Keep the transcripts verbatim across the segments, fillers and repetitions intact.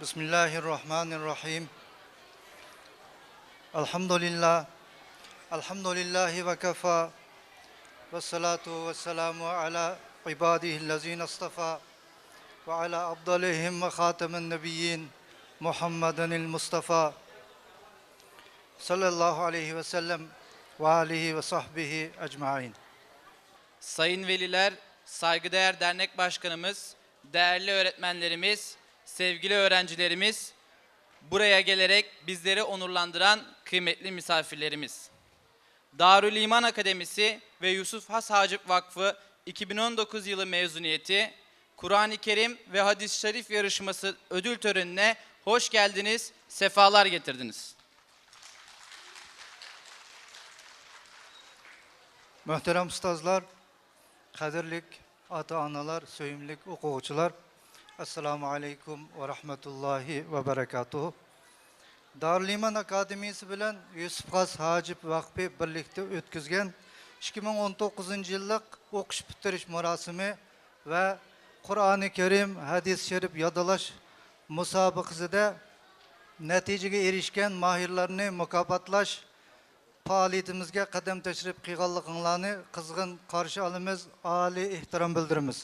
بسم الله الرحمن الرحيم. الحمد لله. الحمد لله وكفى. والصلاة والسلام على عباده الذين اصطفى. وعلى أفضلهم وخاتم النبيين محمد المصطفى. صلى الله عليه وسلم وآله وصحبه أجمعين. Sayın veliler, saygıdeğer dernek başkanımız, değerli öğretmenlerimiz, sevgili öğrencilerimiz, buraya gelerek bizleri onurlandıran kıymetli misafirlerimiz. Darül İman Akademisi ve Yusuf Has Hacip Vakfı iki bin on dokuz yılı mezuniyeti Kur'an-ı Kerim ve Hadis-i Şerif yarışması ödül törenine hoş geldiniz, sefalar getirdiniz. مۆھتەرەم ئۇستازلار، قەدىرلىك ئاتا-ئانىلار، سۆيۈملۈك ئوقۇغۇچىلار، ئەسسالامۇ ئەلەيكۇم ۋە رەھمەتۇللاھى ۋە بەرەكاتۇھۇ. دارۇلئىمان ئاكادېمىيىسى بىلەن يۈسۈپ خاس ھاجىپ ۋەقپى بىرلىكتە ئۆتكۈزگەن ئىككى مىڭ ئون توققۇزىنچى يىللىق ئوقۇش پۈتتۈرۈش مۇراسىمى ۋە قۇرئانى كەرىم، ھەدىس شەرىپ يادلاش مۇسابىقىسىدە نەتىجىگە ئېرىشكەن ماھىرلارنى مۇكاپاتلاش پائالىيىتىمىزگە قەدەم تەشرىپ قىلغانلىقىڭلارنى قىزغىن قارشى ئالىمىز، ئالىي ئېھتىرام بىلدۈرىمىز.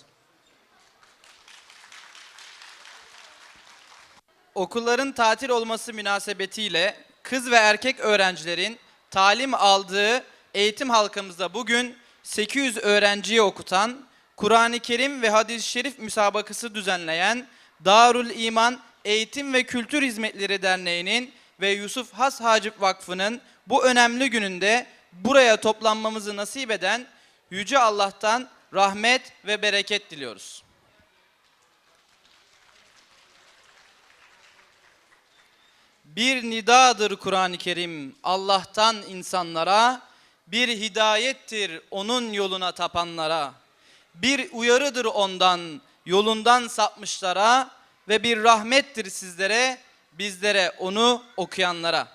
Okulların tatil olması münasebetiyle kız ve erkek öğrencilerin talim aldığı eğitim halkamızda bugün sekiz yüz öğrenciyi okutan, Kur'an-ı Kerim ve Hadis-i Şerif müsabakası düzenleyen Darül İman Eğitim ve Kültür Hizmetleri Derneği'nin ve Yusuf Has Hacip Vakfı'nın bu önemli gününde buraya toplanmamızı nasip eden Yüce Allah'tan rahmet ve bereket diliyoruz. Bir nidadır Kur'an-ı Kerim Allah'tan insanlara, bir hidayettir onun yoluna tapanlara, bir uyarıdır ondan yolundan sapmışlara ve bir rahmettir sizlere, bizlere onu okuyanlara.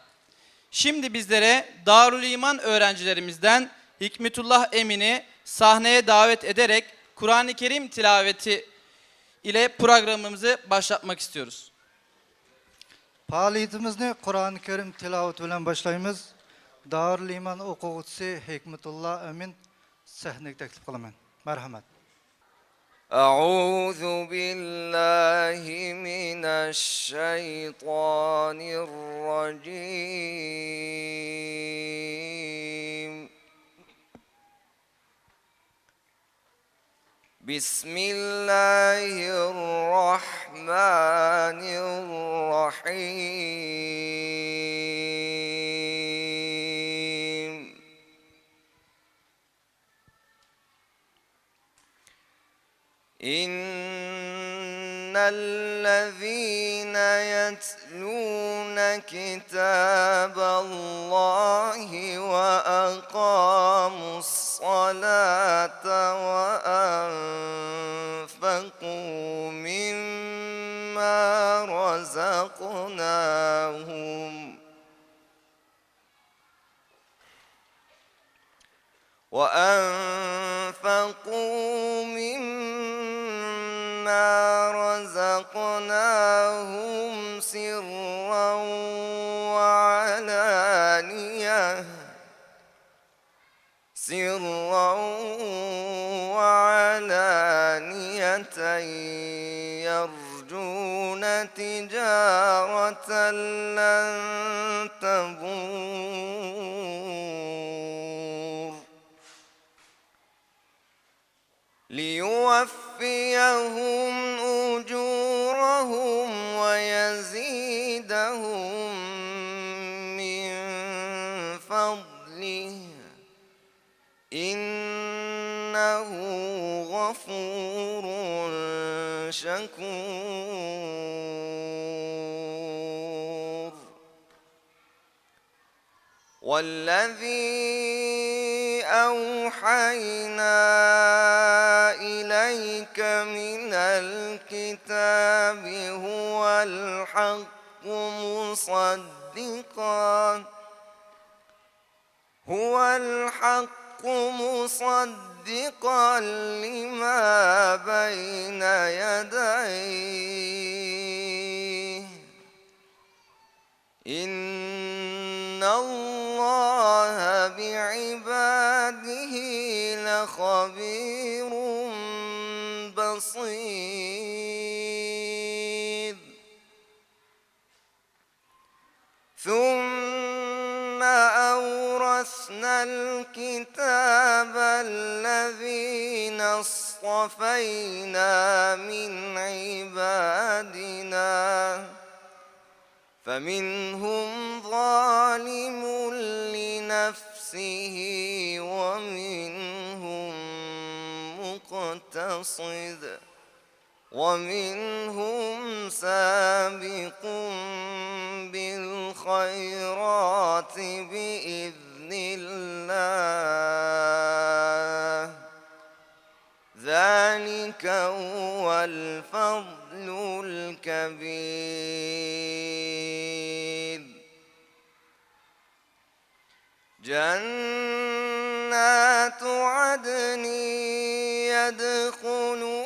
Şimdi bizlere Darül İman öğrencilerimizden Hikmetullah Emin'i sahneye davet ederek Kur'an-ı Kerim tilaveti ile programımızı başlatmak istiyoruz. پائالىيىتىمىزنى قۇرئانى كەرىم تىلاۋىتى بىلەن باشلايمىز. دارۇلئىمان ئوقۇغۇچىسى ھېكمەتۇللا ئەمىن سەھنىگە تەكلىپ قىلىمەن. مەرھەمەت. أعوذ بالله من الشيطان الرجيم. بسم الله الرحمن الرحيم. إن الذين يتلون كتاب الله وأقاموا الصلاة وأنفقوا مما رزقناهم وأنفقوا مما رزقناهم سرا وعلانية، سرا وعلانية يرجون تجارة لن تبور. ليوفيهم أجورهم ويزيدهم من فضله، إنه غفور شكور. والذي أوحينا إليك من الكتاب هو الحق مصدقا، هو الحق مصدقا لما بين يديه، خبير بصير. ثم أورثنا الكتاب الذين اصطفينا من عبادنا فمنهم ظالم لنفسه ومنهم مقتصد ومنهم سابق بالخيرات بإذن الله ذلك هو الفضل الكبير. جنات عدن يدخلونها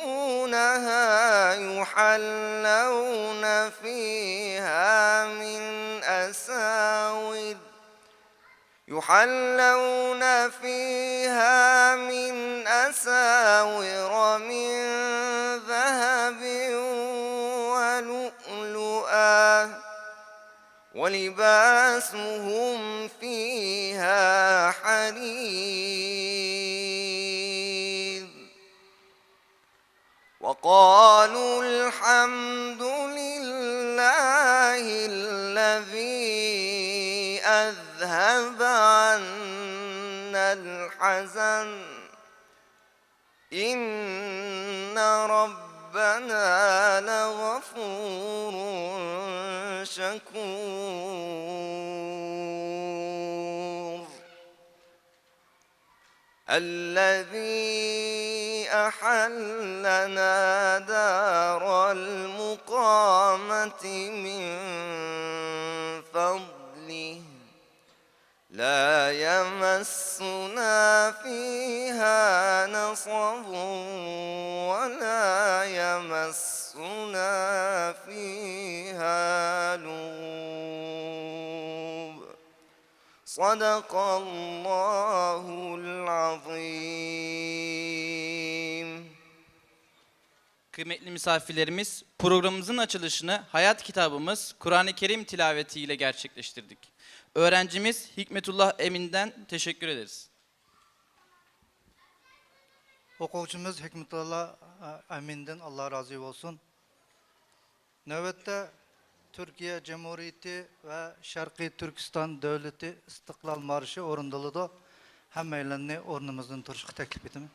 يحلون فيها من أساور يحلون فيها من أساور من ذهب ولؤلؤا ولباسهم فيها حرير. وقالوا الحمد لله الذي أذهب عنا الحزن إن ربنا لغفور شكور. الذي أحلنا دار المقامة من فضله لا يمسنا فيها نصب ولا يمسنا فيها لغوب. صدق الله العظيم. Kıymetli misafirlerimiz, programımızın açılışını hayat kitabımız Kur'an-ı Kerim tilaveti ile gerçekleştirdik. Öğrencimiz Hikmetullah Emin'den teşekkür ederiz. ئوقۇغۇچىمىز ھېكمەتۇللا ئەمىندىن، ئاللا رازى بولسۇن. نۆۋەتتە تۈركىيە جۇمھۇرىيىتى ۋە شەرقىي تۈركىستان دۆلىتى ئىستىقلال مارشى ئورۇندىلىدۇ. ھەممەيلەننى ئورنىمىزدىن تۇرۇشقا تەكلىپ ئېتىمەن.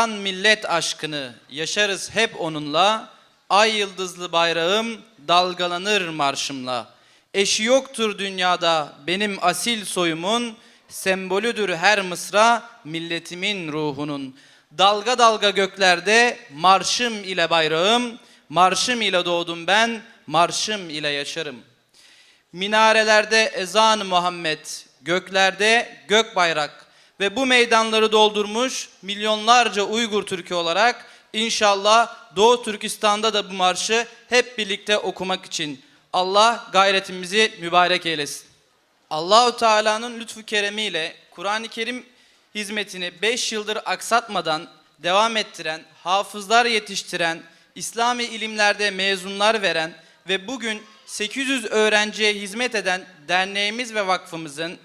Millet aşkını yaşarız hep onunla, ay yıldızlı bayrağım dalgalanır marşımla. Eşi yoktur dünyada benim asil soyumun, sembolüdür her mısra milletimin ruhunun. Dalga dalga göklerde marşım ile bayrağım, marşım ile doğdum ben, marşım ile yaşarım. Minarelerde ezan-ı Muhammed, göklerde gök bayrak ve bu meydanları doldurmuş milyonlarca Uygur Türkü olarak inşallah Doğu Türkistan'da da bu marşı hep birlikte okumak için Allah gayretimizi mübarek eylesin. Allahu Teala'nın lütfu keremiyle Kur'an-ı Kerim hizmetini beş yıldır aksatmadan devam ettiren, hafızlar yetiştiren, İslami ilimlerde mezunlar veren ve bugün sekiz yüz öğrenciye hizmet eden derneğimiz ve vakfımızın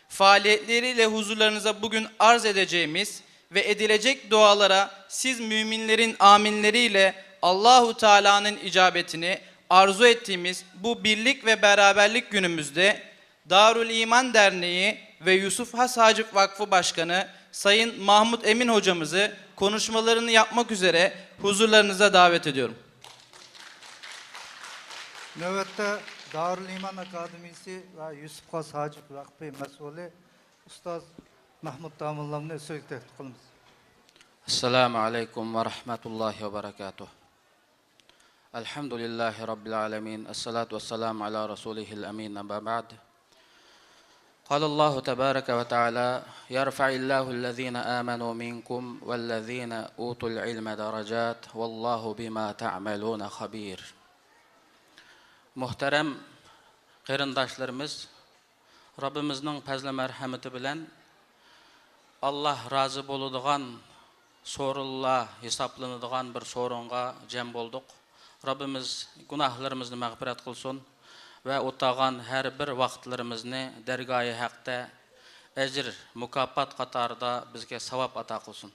faaliyetleriyle huzurlarınıza bugün arz edeceğimiz ve edilecek dualara siz müminlerin aminleriyle Allahu Teala'nın icabetini arzu ettiğimiz bu birlik ve beraberlik günümüzde Darül İman Derneği ve Yusuf Has Hacip Vakfı Başkanı Sayın Mahmut Emin hocamızı konuşmalarını yapmak üzere huzurlarınıza davet ediyorum. نۆۋەتتە دارۇلئىمان ئاكادېمىيىسى ۋە يۈسۈپ خاس ھاجىپ ۋەقپى مەسئۇلى ئۇستاز مەھمۇت داموللامنى سۆزگە تەكلىپ قىلىمىز. السلام عليكم ورحمة الله وبركاته. الحمد لله رب العالمين. الصلاة والسلام على رسوله الأمين. أما بعد. قال الله تبارك وتعالى: يرفع الله الذين آمنوا منكم والذين أوتوا العلم درجات والله بما تعملون خبير. مۇھتەرەم قېرىنداشلىرىمىز، رەببىمىزنىڭ پەزلى مەرھەمىتى بىلەن ئاللا رازى بولىدىغان سورۇنلار ھېسابلىنىدىغان بىر سورۇنغا جەم بولدۇق. رەببىمىز گۇناھلىرىمىزنى مەغپىرەت قىلسۇن ۋە ئۆتەلگەن ھەر بىر ۋاقىتلىرىمىزنى دەرگاھى ھەقتە ئەجىر، مۇكاپات قاتارىدا بىزگە ساۋاب ئاتا قىلسۇن.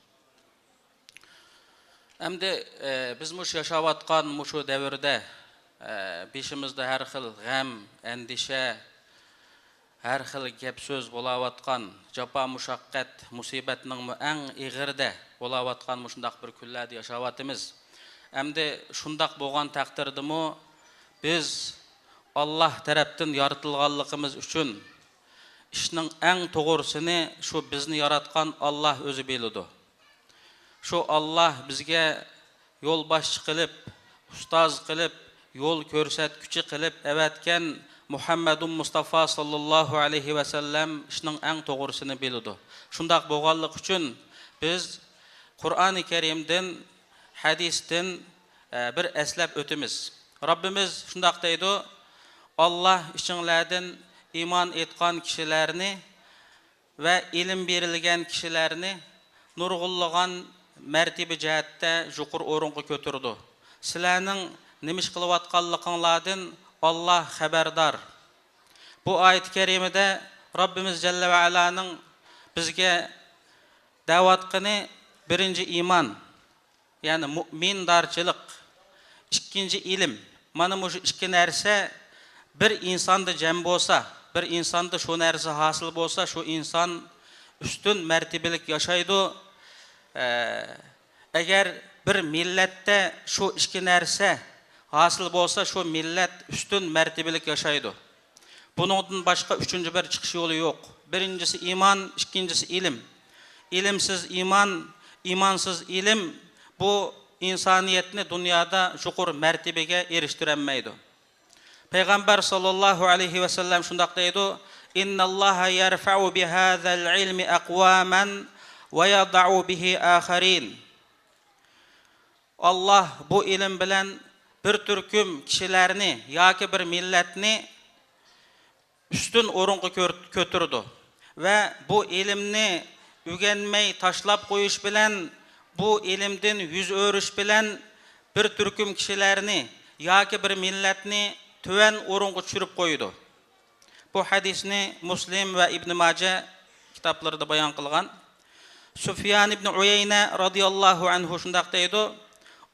ئەمدى، ئە، بىز مۇشۇ ياشاۋاتقان مۇشۇ دەۋردە، ئە، بېشىمىزدا ھەر خىل غەم، ئەندىشە، ھەر خىل گەپ سۆز بولاۋاتقان، جاپا مۇشەققەت، مۇسىبەتنىڭمۇ ئەڭ ئېغىرىدە بولاۋاتقان مۇشۇنداق بىر كۈنلەردە ياشاۋاتىمىز. ئەمدى شۇنداق بولغان تەقدىردىمۇ بىز ئاللا تەرەپتىن يارىتىلغانلىقىمىز ئۈچۈن ئىشنىڭ ئەڭ توغرىسىنى شۇ بىزنى ياراتقان ئاللا ئۆزى بىلىدۇ. شۇ ئاللا بىزگە يولباشچى قىلىپ، ئۇستاز قىلىپ، يول كۆرسەتكۈچى قىلىپ ئەۋەتكەن مۇھەممەدۇن مۇستافا ساللاللاھۇ ئەلەيھى ۋەسەللەم ئىشنىڭ ئەڭ توغرىسىنى بىلىدۇ. شۇنداق بولغانلىقى ئۈچۈن بىز قۇرئانى كەرىمدىن، ھەدىستىن، ئە، بىر ئەسلەپ ئۆتىمىز. رەببىمىز شۇنداق دەيدۇ: ئاللا ئىچىڭلاردىن ئىمان ئېيتقان كىشىلەرنى ۋە ئىلىم بېرىلگەن كىشىلەرنى نۇرغۇنلىغان مەرتىبە جەھەتتە يۇقىرى ئورۇنغا كۆتۈرىدۇ. سىلەرنىڭ نېمە ئىش قىلىۋاتقانلىقىڭلاردىن ئاللا خەۋەردار. بۇ ئايەت كەرىمىدە رەببىمىز جەللە ۋە ئەلانىڭ بىزگە دەۋاتقىنى بىرىنچى ئىمان، يەنى مۇئمىندارچىلىق، ئىككىنچى ئىلىم. مانا مۇشۇ ئىككى نەرسە بىر ئىنساندا جەم بولسا، بىر ئىنساندا شۇ نەرسە ھاسىل بولسا، شۇ ئىنسان ئۈستۈن مەرتىبىلىك ياشايدۇ. ئە، ئەگەر بىر مىللەتتە شۇ ئىككى نەرسە ھاسىل بولسا، شۇ مىللەت ئۈستۈن مەرتىبىلىك ياشايدۇ. بۇنىڭدىن باشقا ئۈچىنچى بىر چىقىش يولى يوق. بىرىنچىسى ئىمان، ئىككىنچىسى ئىلىم. ئىلىمسىز ئىمان، ئىمانسىز ئىلىم بۇ ئىنسانىيەتنى دۇنيادا يۇقىرى مەرتىبىگە ئېرىشتۈرەلمەيدۇ. پەيغەمبەر ساللاللاھۇ ئەلەيھى ۋەسەللەم شۇنداق دەيدۇ: «ئىنناللاھا يەرفەئۇ بىھازەل ئىلمى ئەقۋامەن ۋە يەدەئۇ بىھى ئاخەرىن.» ئاللا بۇ ئىلىم بىلەن بىر تۈركۈم كىشىلەرنى ياكى بىر مىللەتنى ئۈستۈن ئورۇنغا كۆر-، كۆتۈرىدۇ ۋە بۇ ئىلىمنى ئۆگەنمەي تاشلاپ قويۇش بىلەن، بۇ ئىلىمدىن يۈز ئۆرۈش بىلەن بىر تۈركۈم كىشىلەرنى ياكى بىر مىللەتنى تۆۋەن ئورۇنغا چۈشۈرۈپ قويىدۇ. بۇ ھەدىسنى مۇسلىم ۋە ئىبنى ماجە كىتابلىرىدا بايان قىلغان. سۇفيان ئىبنى ئۇيەينە رازىياللاھۇ ئەنھۇ شۇنداق دەيدۇ: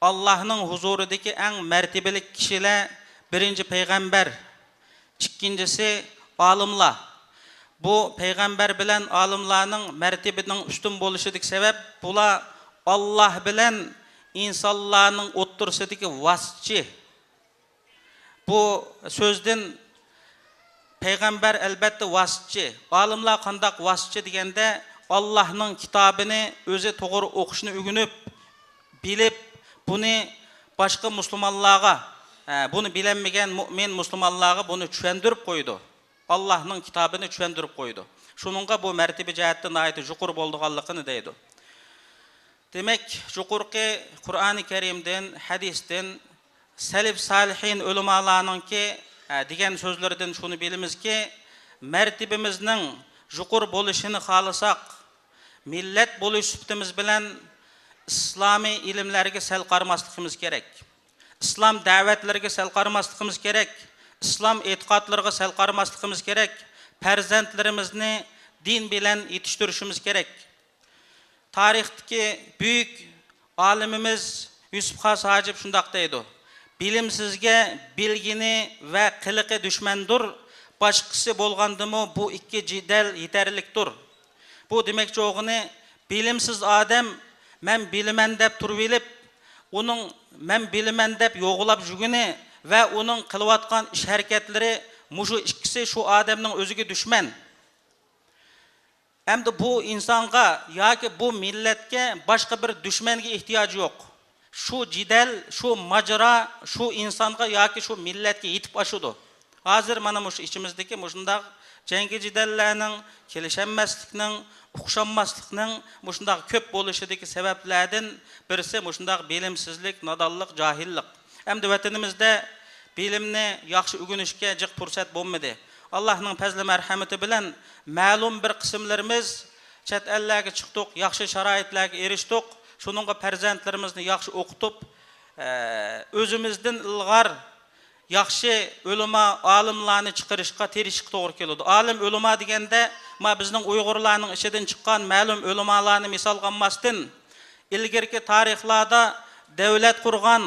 ئاللاھنىڭ ھۇزۇرىدىكى ئەڭ مەرتىبىلىك كىشىلەر بىرىنچى پەيغەمبەر، ئىككىنچىسى ئالىملار. بۇ پەيغەمبەر بىلەن ئالىملارنىڭ مەرتىبىنىڭ ئۈستۈن بولۇشىدىكى سەۋەب، بۇلار ئاللاھ بىلەن ئىنسانلارنىڭ ئوتتۇرىسىدىكى ۋاسىتىچى. بۇ سۆزدىن پەيغەمبەر ئەلبەتتە ۋاسىتىچى. ئالىملار قانداق ۋاسىتىچى دېگەندە، ئاللاھنىڭ كىتابىنى ئۆزى توغرا ئوقۇشنى ئۆگىنىپ، بىلىپ، بۇنى باشقا مۇسۇلمانلارغا، ئە، بۇنى بىلەلمىگەن مۇئمىن مۇسۇلمانلارغا بۇنى چۈشەندۈرۈپ قويىدۇ. ئاللاھنىڭ كىتابىنى چۈشەندۈرۈپ قويىدۇ. شۇنىڭغا بۇ مەرتىبە جەھەتتە ناھايىتى يۇقىرى بولىدىغانلىقىنى دەيدۇ. دېمەك، يۇقىرىقى قۇرئانى كەرىمدىن، ھەدىستىن، سەلەف سالىھىن ئۆلىمالارنىڭكى، ئە، دېگەن سۆزلىرىدىن شۇنى بىلىمىزكى، مەرتىبىمىزنىڭ يۇقىرى بولۇشىنى خالىساق، مىللەت بولۇش سۈپىتىمىز بىلەن ئىسلامىي ئىلىملەرگە سەل قارىماسلىقىمىز كېرەك. ئىسلام دەۋەتلىرىگە سەل قارىماسلىقىمىز كېرەك. ئىسلام ئېتىقادلىرىغا سەل قارىماسلىقىمىز كېرەك. پەرزەنتلىرىمىزنى دىن بىلەن يېتىشتۈرۈشىمىز كېرەك. تارىختىكى بۈيۈك ئالىمىمىز يۈسۈپ خاس ھاجىپ شۇنداق دەيدۇ: «بىلىمسىزگە بىلگىنى ۋە قىلىقى دۈشمەندۇر، باشقىسى بولغاندىمۇ بۇ ئىككى جېدەل يېتەرلىكتۇر.» بۇ دېمەكچى بولغىنى، بىلىمسىز ئادەم «مەن بىلىمەن» دەپ تۇرۇۋېلىپ، ئۇنىڭ «مەن بىلىمەن» دەپ يوغىلاپ يۈرگىنى ۋە ئۇنىڭ قىلىۋاتقان ئىش-ھەرىكەتلىرى، مۇشۇ ئىككىسى شۇ ئادەمنىڭ ئۆزىگە دۈشمەن. ئەمدى بۇ ئىنسانغا ياكى بۇ مىللەتكە باشقا بىر دۈشمەنگە ئېھتىياجى يوق. شۇ جېدەل، شۇ ماجىرا شۇ ئىنسانغا ياكى شۇ مىللەتكە يېتىپ ئاشىدۇ. ھازىر مانا مۇشۇ ئىچىمىزدىكى مۇشۇنداق جەڭگى جېدەللەرنىڭ، كېلىشەلمەسلىكنىڭ، ئۇقۇشالماسلىقنىڭ مۇشۇنداق كۆپ بولۇشىدىكى سەۋەبلەردىن بىرسى مۇشۇنداق بىلىمسىزلىك، نادانلىق، جاھىللىق. ئەمدى ۋەتىنىمىزدە بىلىمنى ياخشى ئۆگىنىشكە جىق پۇرسەت بولمىدى. ئاللاھنىڭ پەزلى مەرھەمىتى بىلەن مەلۇم بىر قىسىملىرىمىز چەت ئەللەرگە چىقتۇق، ياخشى شارائىتلارغا ئېرىشتۇق. شۇنىڭغا پەرزەنتلىرىمىزنى ياخشى ئوقۇتۇپ، ئە، ئۆزىمىزدىن ئىلغار ياخشى ئۆلىما، ئالىملارنى چىقىرىشقا تىرىشىشقا توغرا كېلىدۇ. ئالىم، ئۆلىما دېگەندە، ما بىزنىڭ ئۇيغۇرلارنىڭ ئىچىدىن چىققان مەلۇم ئۆلىمالارنى مىسالغا ئالماستىن، ئىلگىرىكى تارىخلاردا دۆلەت قۇرغان،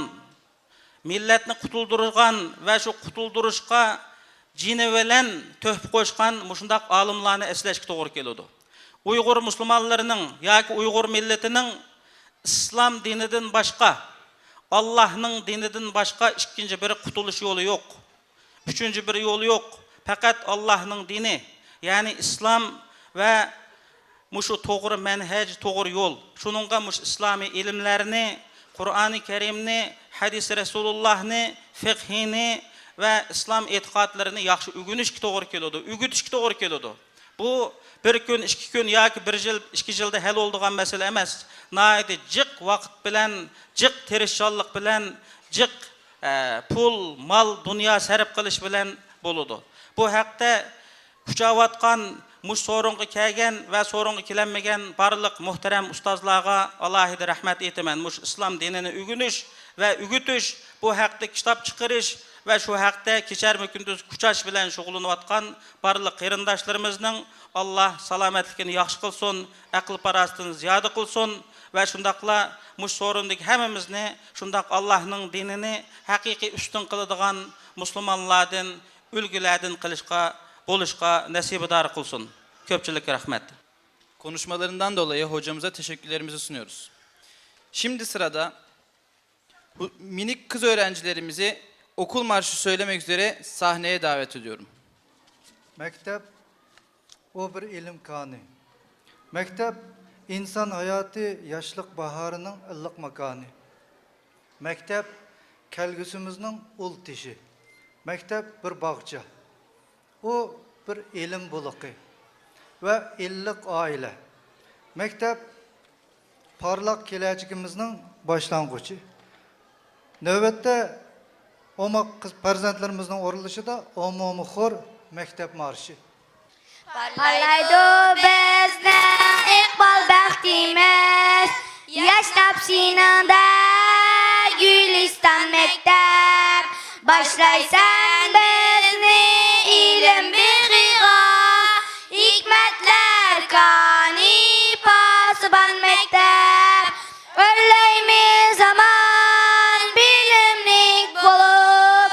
مىللەتنى قۇتۇلدۇرغان ۋە شۇ قۇتۇلدۇرۇشقا جېنى بىلەن تۆھپە قوشقان مۇشۇنداق ئالىملارنى ئەسلەشكە توغرا كېلىدۇ. ئۇيغۇر مۇسۇلمانلىرىنىڭ ياكى ئۇيغۇر مىللىتىنىڭ ئىسلام دىنىدىن باشقا، ئاللاھنىڭ دىنىدىن باشقا ئىككىنچى بىر قۇتۇلۇش يولى يوق. ئۈچىنچى بىر يول يوق. پەقەت ئاللاھنىڭ دىنى، يەنى ئىسلام ۋە مۇشۇ توغرا مەنھەج، توغرا يول. شۇنىڭغا مۇشۇ ئىسلامىي ئىلىملەرنى، قۇرئانى كەرىمنى، ھەدىس رەسۇلۇللاھنى، فىقھىنى ۋە ئىسلام ئېتىقادلىرىنى ياخشى ئۆگىنىشكە توغرا كېلىدۇ، ئۆگىتىشكە توغرا كېلىدۇ. بۇ بىر كۈن، ئىككى كۈن ياكى بىر يىل، ئىككى يىلدا ھەل بولىدىغان مەسىلە ئەمەس. ناھايىتى جىق ۋاقىت بىلەن، جىق تىرىشچانلىق بىلەن، جىق، ئە، پۇل، مال، دۇنيا سەرپ قىلىش بىلەن بولىدۇ. بۇ ھەقتە ئۇچراۋاتقان، مۇشۇ سورۇنغا كەلگەن ۋە سورۇنغا كېلەلمىگەن بارلىق مۇھتەرەم ئۇستازلارغا ئالاھىدە رەھمەت ئېيتىمەن. مۇشۇ ئىسلام دىنىنى ئۆگىنىش ۋە ئۆگىتىش، بۇ ھەقتە كىتاب چىقىرىش ۋە شۇ ھەقتە كېچەرمۇ كۈندۈز كۈچەش بىلەن شۇغۇللىنىۋاتقان بارلىق قېرىنداشلىرىمىزنىڭ ئاللا سالامەتلىكىنى ياخشى قىلسۇن، ئەقىل-پاراسىتىنى زىيادە قىلسۇن ۋە شۇنداقلا مۇشۇ سورۇندىكى ھەممىمىزنى شۇنداق ئاللانىڭ دىنىنى ھەقىقىي ئۈستۈن قىلىدىغان مۇسۇلمانلاردىن، ئۈلگىلەردىن قىلىشقا، بولۇشقا نەسىبىدار قىلسۇن. كۆپچىلىككە رەھمەت. Konuşmalarından dolayı hocamıza teşekkürlerimizi sunuyoruz. Şimdi sırada bu minik kız öğrencilerimizi okul marşı söylemek üzere sahneye davet ediyorum. مەكتەپ، ئۇ بىر ئىلىم كانى. مەكتەپ، ئىنسان ھاياتى ياشلىق باھارىنىڭ ئىللىق ماكانى. مەكتەپ، كەلگۈسىمىزنىڭ ئۇل تېشى. مەكتەپ، بىر باغچە. ئۇ بىر ئىلىم بۇلىقى ۋە ئىللىق ئائىلە. مەكتەپ، پارلاق كېلەچىكىمىزنىڭ باشلانغۇچى. نۆۋەتتە، ئوماق قىز پەرزەنتلىرىمىزنىڭ ئورۇنلىشىدا ئومۇمىي خور مەكتەپ مارشى. پارلايدۇ بىزنىڭ ئىقبال بەختىمىز، ياشناپ سېنىڭدە گۈلىستان مەكتەپ. باشلايسەن بىزنى ئىلىم بېغىغا، ھېكمەتلەر كانى پاسىبان مەكتەپ. ئۆرلەيمىز ھامان بىلىملىك بولۇپ،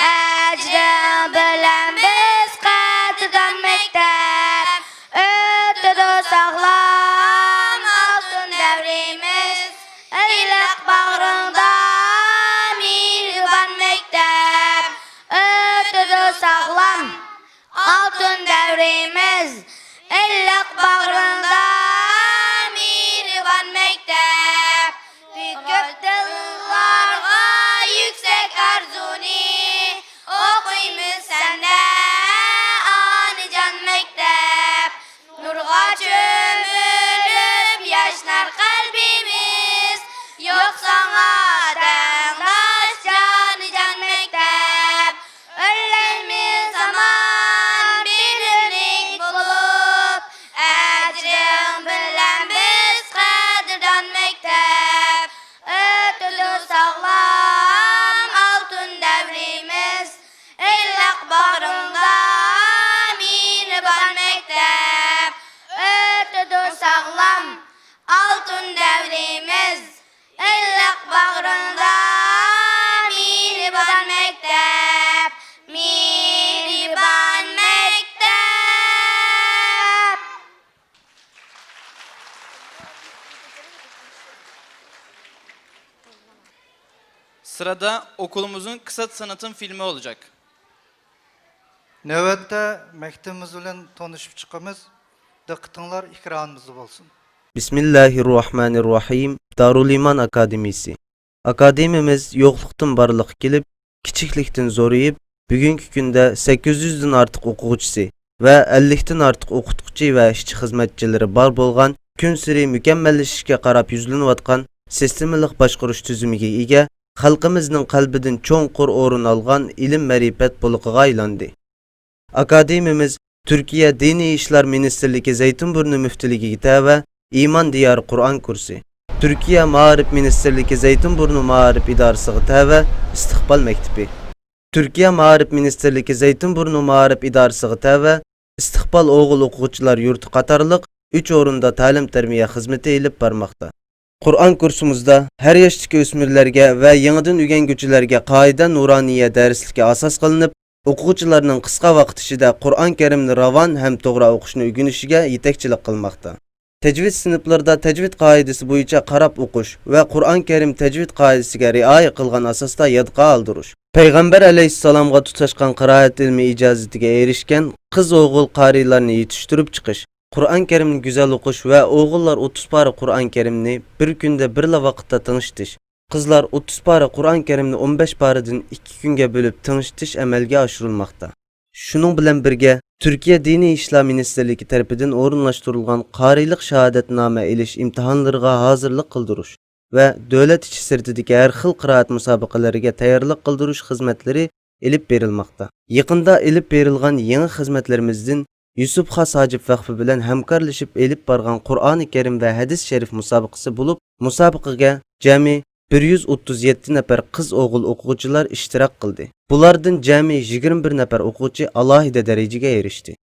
ئەجرىڭ بىلەن بىز قەدىردان مەكتەپ. ئۆتىدۇ ساغلام ئالتۇن دەۋرىمىز، Sırada okulumuzun kısa tanıtım filmi olacak. نۆۋەتتە مەكتىپىمىز بىلەن تونۇشۇپ چىقىمىز. دىققىتىڭلار ئېكرانىمىزدا بولسۇن. بىسمىللاھىرراھمانىرراھىم. دارۇلئىمان ئاكادېمىيىسى. ئاكادېمىيىمىز يوقلۇقتىن بارلىققا كېلىپ، كىچىكلىكتىن زورىيىپ، بۈگۈنكى كۈندە سەككىز يۈزدىن ئارتۇق ئوقۇغۇچىسى ۋە ئەللىكتىن ئارتۇق ئوقۇتقۇچى ۋە ئىشچى-خىزمەتچىلىرى بار بولغان، كۈنسېرى مۇكەممەللىشىشكە قاراپ يۈزلىنىۋاتقان سىستېمىلىق باشقۇرۇش تۈزۈمىگە ئىگە، خەلقىمىزنىڭ قەلبىدىن چوڭقۇر ئورۇن ئالغان ئىلىم-مەرىپەت بۇلىقىغا ئايلاندى. ئاكادېمىيىمىز تۈركىيە دىنىي ئىشلار مىنىستىرلىكى زەيتۇنبۇرنۇ مۈفتىلىكىگە تەۋە ئىمان دىيارى قۇرئان كۇرسى، تۈركىيە مائارىپ مىنىستىرلىكى زەيتۇنبۇرنۇ مائارىپ ئىدارىسىغا تەۋە ئىستىقبال مەكتىپى، تۈركىيە مائارىپ مىنىستىرلىكى زەيتۇنبۇرنۇ مائارىپ ئىدارىسىغا تەۋە ئىستىقبال ئوغۇل ئوقۇغۇچىلار يۇرتى قاتارلىق ئۈچ ئورۇندا تەلىم-تەربىيە خىزمىتى ئېلىپ بارماقتا. قۇرئان كۇرسىمىزدا ھەر ياشتىكى ئۆسمۈرلەرگە ۋە يېڭىدىن ئۆگەنگۈچىلەرگە قائىدە نۇرانىيە دەرسلىكى ئاساس قىلىنىپ، ئوقۇغۇچىلارنىڭ قىسقا ۋاقىت ئىچىدە قۇرئان كەرىمنى راۋان ھەم توغرا ئوقۇشنى ئۆگىنىشىگە يېتەكچىلىك قىلماقتا. تەجۋىد سىنىپلىرىدا تەجۋىد قائىدىسى بويىچە قاراپ ئوقۇش ۋە قۇرئان كەرىم تەجۋىد قائىدىسىگە رىئايە قىلغان ئاساستا يادقا ئالدۇرۇش، پەيغەمبەر ئەلەيھىسسالامغا تۇتاشقان قىرائەت ئىلمىي ئىجازىتىگە ئېرىشكەن قىز-ئوغۇل قارىيلارنى يېتىشتۈرۈپ چىقىش، قۇرئان كەرىمنى گۈزەل ئوقۇش ۋە ئوغۇللار ئوتتۇز پارە قۇرئان كەرىمنى بىر كۈندە بىرلا ۋاقىتتا تىڭشىتىش، قىزلار ئوتتۇز پارە قۇرئان كەرىمنى ئون بەش پارىدىن ئىككى كۈنگە بۆلۈپ تىڭشىتىش ئەمەلگە ئاشۇرۇلماقتا. شۇنىڭ بىلەن بىرگە، تۈركىيە دىنىي ئىشلار مىنىستىرلىكى تەرىپىدىن ئورۇنلاشتۇرۇلغان قارىيلىق شاھادەتنامە ئېلىش ئىمتىھانلىرىغا ھازىرلىق قىلدۇرۇش ۋە دۆلەت ئىچى سىرتىدىكى ھەر خىل قىرائەت مۇسابىقىلىرىگە تەييارلىق قىلدۇرۇش خىزمەتلىرى ئېلىپ بېرىلماقتا. يېقىندا ئېلىپ بېرىلغان يېڭى خىزمەتلىرىمىزدىن يۈسۈپ خاس ھاجىپ ۋەقپى بىلەن ھەمكارلىشىپ ئېلىپ بارغان قۇرئانى كەرىم ۋە ھەدىس شەرىف مۇسابىقىسى بولۇپ، مۇسابىقىگە جەمئىي بىر يۈز ئوتتۇز يەتتە نەپەر قىز-ئوغۇل ئوقۇغۇچىلار ئىشتىراك قىلدى. بۇلاردىن جەمئىي يىگىرمە بىر نەپەر ئوقۇغۇچى ئالاھىدە دەرىجىگە ئېرىشتى.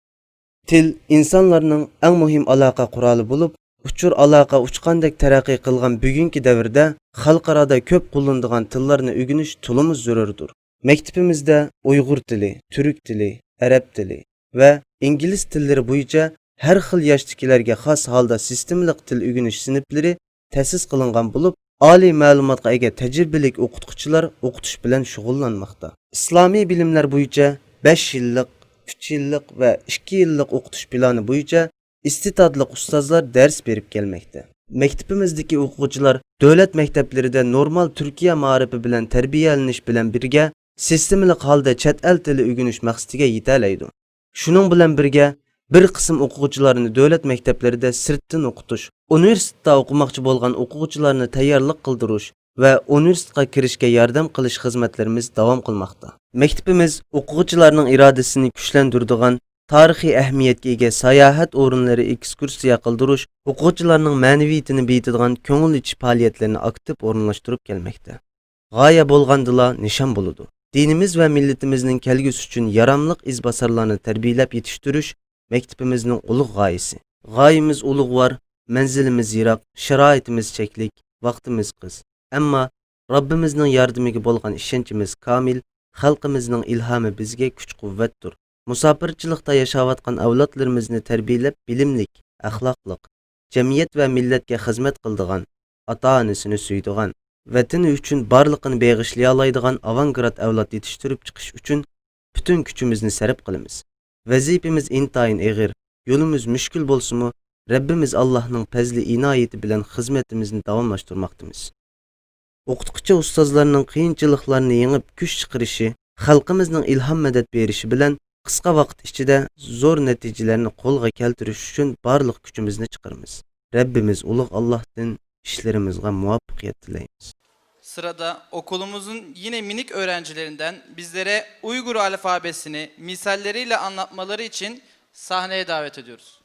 تىل ئىنسانلارنىڭ ئەڭ مۇھىم ئالاقە قورالى بولۇپ، ئۇچۇر ئالاقە ئۇچقاندەك تەرەققىي قىلغان بۈگۈنكى دەۋردە خەلقئارادا كۆپ قوللىنىدىغان تىللارنى ئۆگىنىش تولىمۇ زۆرۈردۇر. مەكتىپىمىزدە ئۇيغۇر تىلى، تۈرك تىلى، ئەرەب تىلى ۋە ئىنگلىز تىللىرى بويىچە ھەر خىل ياشتىكىلەرگە خاس ھالدا سىستېمىلىق تىل ئۆگىنىش سىنىپلىرى تەسىس قىلىنغان بولۇپ، ئالىي مەلۇماتقا ئىگە تەجرىبىلىك ئوقۇتقۇچىلار ئوقۇتۇش بىلەن شۇغۇللانماقتا. ئىسلامىي بىلىملەر بويىچە بەش يىللىق، ئۈچ يىللىق ۋە ئىككى يىللىق ئوقۇتۇش پىلانى بويىچە ئىستېتادلىق ئۇستازلار دەرس بېرىپ كەلمەكتە. مەكتىپىمىزدىكى ئوقۇغۇچىلار دۆلەت مەكتەپلىرىدە نورمال تۈركىيە مائارىپى بىلەن تەربىيەلىنىش بىلەن بىرگە، سىستېمىلىق ھالدا چەت ئەل تىلى ئۆگىنىش مەقسىتىگە يېتەلەيدۇ. شۇنىڭ بىلەن بىرگە، بىر قىسىم ئوقۇغۇچىلارنى دۆلەت مەكتەپلىرىدە سىرتتىن ئوقۇتۇش، ئۇنىۋېرسىتېتتا ئوقۇماقچى بولغان ئوقۇغۇچىلارنى تەييارلىق قىلدۇرۇش ۋە ئۇنىۋېرسىتېتقا كىرىشكە ياردەم قىلىش خىزمەتلىرىمىز داۋام قىلماقتا. مەكتىپىمىز ئوقۇغۇچىلارنىڭ ئىرادىسىنى كۈچلەندۈرىدىغان تارىخىي ئەھمىيەتكە ئىگە ساياھەت ئورۇنلىرى، ئېكسكۇرسىيە قىلدۇرۇش، ئوقۇغۇچىلارنىڭ مەنىۋىيىتىنى بېيىتىدىغان كۆڭۈل ئېچىش پائالىيەتلىرىنى ئاكتىپ ئورۇنلاشتۇرۇپ كەلمەكتە. غايە بولغاندىلا نىشان بولىدۇ. دىنىمىز ۋە مىللىتىمىزنىڭ كەلگۈسى ئۈچۈن ياراملىق ئىزباسارلارنى تەربىيەلەپ يېتىشتۈرۈش مەكتىپىمىزنىڭ ئۇلۇغ غايىسى. غايىمىز ئۇلۇغۋار، مەنزىلىمىز يىراق، شارائىتىمىز چەكلىك، ۋاقتىمىز قىس. ئەمما رەببىمىزنىڭ ياردىمىگە بولغان ئىشەنچىمىز كامىل، خەلقىمىزنىڭ ئىلھامى بىزگە كۈچ-قۇۋۋەتتۇر. مۇساپىرچىلىقتا ياشاۋاتقان ئەۋلادلىرىمىزنى تەربىيەلەپ، بىلىملىك، ئەخلاقلىق، جەمئىيەت ۋە مىللەتكە خىزمەت قىلىدىغان، ئاتا-ئانىسىنى سۆيىدىغان، ۋەتىنى ئۈچۈن بارلىقىنى بېغىشلىيالايدىغان ئاۋانگارت ئەۋلاد يېتىشتۈرۈپ چىقىش ئۈچۈن پۈتۈن كۈچىمىزنى سەرپ قىلىمىز. ۋەزىپىمىز ئىنتايىن ئېغىر، يولىمىز مۈشكۈل بولسىمۇ، رەببىمىز ئاللاھنىڭ پەزلى-ئىنايىتى بىلەن خىزمىتىمىزنى داۋاملاشتۇرماقتىمىز. ئوقۇتقۇچى ئۇستازلارنىڭ قىيىنچىلىقلارنى يېڭىپ كۈچ چىقىرىشى، خەلقىمىزنىڭ ئىلھام-مەدەت بېرىشى بىلەن قىسقا ۋاقىت ئىچىدە زور نەتىجىلەرنى قولغا كەلتۈرۈش ئۈچۈن بارلىق كۈچىمىزنى چىقىرىمىز. رەببىمىز ئۇلۇغ ئاللاھتىن ئىشلىرىمىزغا مۇۋەپپەقىيەت تىلەيمىز. Sırada okulumuzun yine minik öğrencilerinden bizlere Uygur alfabesini misalleriyle anlatmaları için sahneye davet ediyoruz.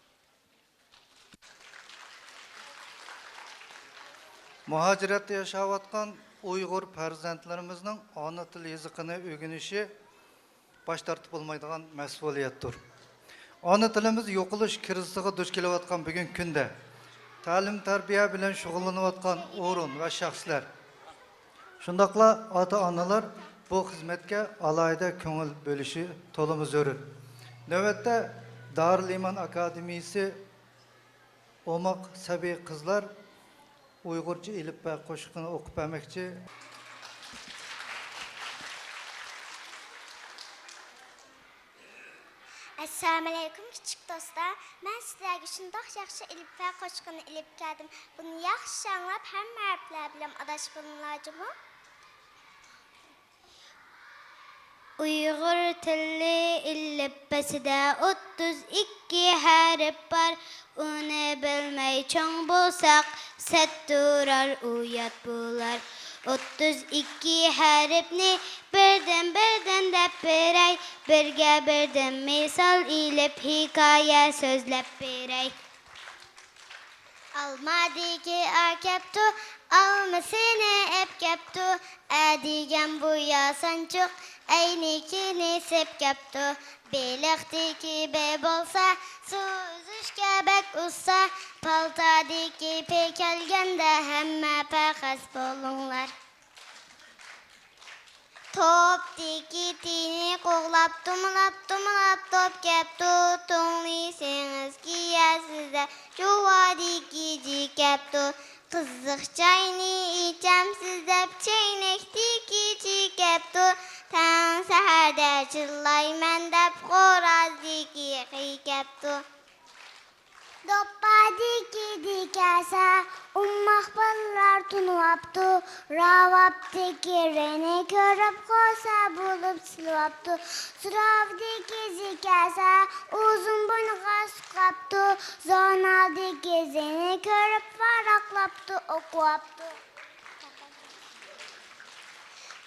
مۇھاجىرەتتە ياشاۋاتقان ئۇيغۇر پەرزەنتلىرىمىزنىڭ ئانا تىل يېزىقىنى ئۆگىنىشى باش تارتىپ بولمايدىغان مەسئۇلىيەتتۇر. ئانا تىلىمىز يوقىلىش كىرىزىسىغا دۇچ كېلىۋاتقان بۈگۈنكى كۈندە تەلىم-تەربىيە بىلەن شۇغۇللىنىۋاتقان ئورۇن ۋە شەخسلەر، شۇنداقلا ئاتا-ئانىلار بۇ خىزمەتكە ئالاھىدە كۆڭۈل بۆلۈشى تولىمۇ زۆرۈر. نۆۋەتتە دارىلئىمان ئاكادېمىيىسى ئوماق سەبىي قىزلار ئۇيغۇرچە ئېلىپبە قوشۇقىنى ئوقۇپ بەرمەكچى. ئەسسالامۇئەلەيكۇم، كىچىك دوستلار. مەن سىلەرگە شۇنداق ياخشى ئېلىپبە قوشىقىنى ئېلىپ كەلدىم. بۇنى ياخشى ئاڭلاپ، ھەممە ھەرپلەر بىلەن ئاداش بولۇڭلار جۇمۇ. ئۇيغۇر تىلى ئېلىپبىسىدە ئوتتۇز ئىككى ھەرپ بار. ئۇنى بىلمەي چوڭ بولساق، سەت تۇرار، ئۇيات بولار. ئوتتۇز ئىككى ھەرپنى بىردىن-بىردىن دەپ بېرەي، بىرگە بىردىن مىسال ئېلىپ، ھېكايە سۆزلەپ بېرەي. ئالمادىكى ئا كەپتۇ، ئالمىسىنى ئەپ كەپتۇ. ئە دېگەن بۇ ياسانچۇق، ئەينىكىنى سېپ كەپتۇ. بېلىقتىكى بې بولسا، سۇ ئۈزۈشكە بەك ئۇستا. پالتادىكى پې كەلگەندە، ھەممە پەخەس بولۇڭلار. توپتىكى تىنى قوغلاپ، تومۇلاپ، تومۇلاپ توپ كەپتۇ. توڭلىسىڭىز كىيەرسىز دەپ، جۇۋادىكى جى كەپتۇ. قىزىق چاينى ئىچەمسىز دەپ، چەينەكتىكى چى كەپتۇ. تاڭ سەھەردە چىللايمەن دەپ، خورازدىكى خى كەپتۇ. دوپپادىكى دى كەلسە، ئوماق بالىلار تونۇۋاپتۇ. راۋابتىكى رېنى كۆرۈپ، خورسە بولۇپ سېلىۋاپتۇ. زوراۋدىكى زى كەلسە، ئۇزۇن بوينىغا سۇقاپتۇ. زورنالدىكى زېنى كۆرۈپ، ۋاراقلاپتۇ، ئوقۇۋاپتۇ.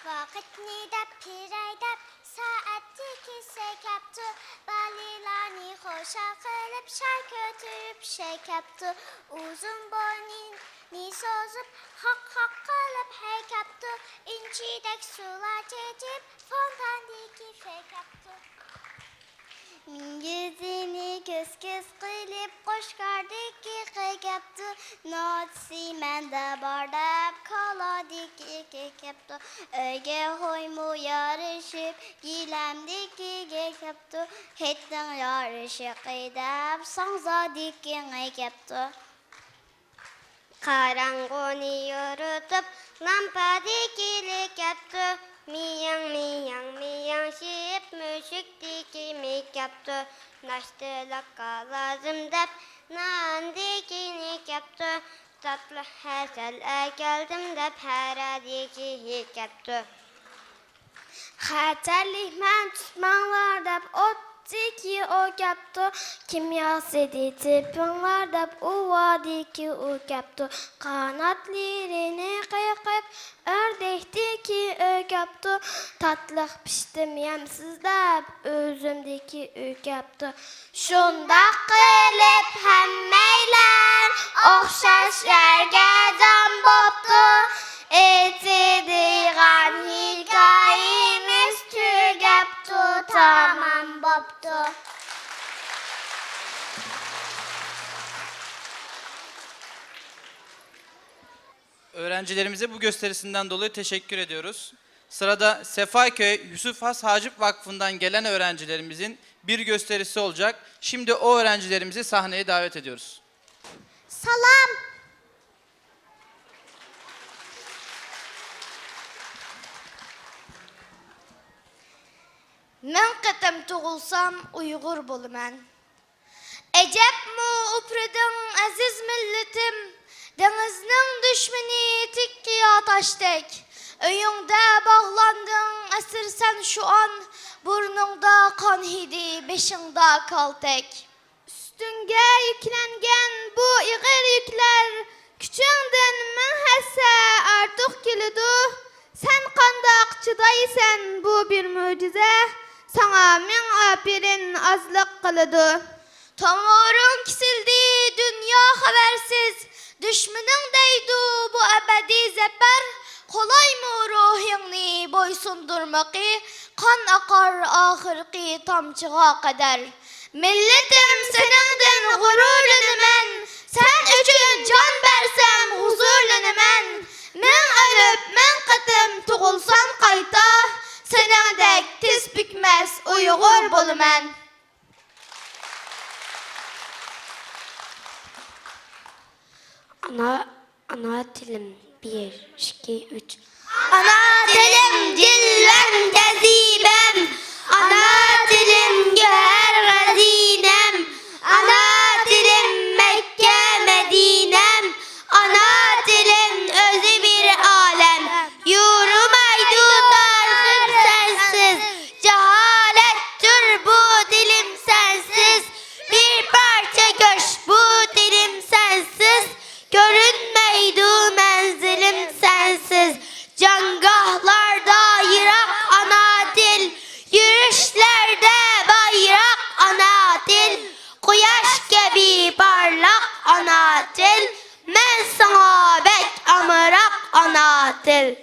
ۋاقىتنى دەپ بېرەي دەپ، سائەتتىكى سە كەپتۇ. بالىلارنى خۇشال قىلىپ، شال كۆتۈرۈپ شە كەپتۇ. ئۇزۇن بوينىنى سوزۇپ، خاق-خاق قىلىپ ھەي كەپتۇ. ئىنچىدەك سۇلار چېچىپ، فونتاندىكى فە كەپتۇ. مۈڭگۈزىنى كۆس-كۆس قىلىپ، قوشقاردىكى قى كەپتۇ. نوچىسى مەندە بار دەپ، كالادىكى كى كەپتۇ. ئۆيگە خويمۇ يارىشىپ، گىلەمدىكى گە كەپتۇ. ھېيتنىڭ يارىشىقى دەپ، ساڭزادىكى ڭى كەپتۇ. قاراڭغۇنى يورۇتۇپ، لامپادىكى لى كەپتۇ. مىياڭ، مىياڭ، مىياڭشىپ، مۈشۈكتىكى مى كەپتۇ. ناشتىلىققا لازىم دەپ، ناندىكى نى كەپتۇ. تاتلىق ھەسەل ئەكەلدىم دەپ، ھەرەدىكى ھى كەپتۇ. خەتەرلىكمەن تۇتماڭلار دەپ، ئوتتىكى ئو كەپتۇ. كىمياسىنى تېپىڭلار دەپ، ئۇۋادىكى ئۇ كەپتۇ. قاناتلىرىنى قېقىپ، ئۆردەكتىكى ئۆ كەپتۇ. تاتلىق پىشتىم يەمسىز دەپ، ئۈزۈمدىكى ئۈ كەپتۇ. شۇنداق قىلىپ ھەممەيلەن ئوخشاش يەرگە جەم بوپتۇ. ئېيتىدىغان ھېكايىمىز تۈگەپتۇ، تامام بوپتۇ. Öğrencilerimize bu gösterisinden dolayı teşekkür ediyoruz. Sırada Sefaköy Yusuf Has Hacip Vakfı'ndan gelen öğrencilerimizin bir gösterisi olacak. Şimdi o öğrencilerimizi sahneye davet ediyoruz. سالام. مىڭ قېتىم تۇغۇلسام ئۇيغۇر بولىمەن. ئەجەبمۇ ئۇپرىدىڭ ئەزىز مىللىتىم، دېڭىزنىڭ دۈشمىنى تىك قىيا تاشتەك. ئۆيۈڭدە باغلاندىڭ ئەسىر سەن شۇ ئان، بۇرنۇڭدا قان ھىدى، بېشىڭدا كالتەك. ئۈستۈڭگە يۈكلەنگەن بۇ ئېغىر يۈكلەر كۈچۈڭدىن مىڭ ھەسسە ئارتۇق كېلىدۇ. سەن قانداق چىدايسەن، بۇ بىر مۆجىزە، ساڭا مىڭ ئاپىرىن ئازلىق قىلىدۇ. تومۇرۇڭ كېسىلدى، دۇنيا خەۋەرسىز، دۈشمىنىڭ دەيدۇ بۇ ئەبەدىي زەپەر، قولايمۇ روھىڭنى بويسۇندۇرمىقى، قان ئاقار ئاخىرقى تامچىغا قەدەر. مىللىتىم، سېنىڭدىن غۇرۇرلىنىمەن، سەن ئۈچۈن جان بەرسەم ھۇزۇرلىنىمەن. مىڭ ئۆلۈپ، مىڭ قېتىم تۇغۇلسام قايتا، سېنىڭدەك تىز پۈكمەس ئۇيغۇر بولىمەن. ئانا، ئانا تىلىم، بىر، ئىككى، ئۈچ. ئانا تىلىم، جىلۋەم، جەزىبەم، ئانا تىلىم گۆھەر خەزىنەم، ئانا تىلىم مەككە مەدىنەم، ئانا تىلىم ئۆزى بىر ئالەم. يورۇمايدۇ تارىخىم سەنسىز، جاھالەتتۇر بۇ دىلىم سەنسىز. بىر پارچە گۆش بۇ دىلىم سەنسىز، كۆرۈنمەيدۇ مەنزىلىم سەنسىز. جاڭگاھلاردا يىراق ئانا تىل، يۈرۈشلەردە بايراق ئانا تىل، قۇياش كەبى پارلاق ئانا تىل، مەن ساڭا بەك ئامراق ئانا تىل.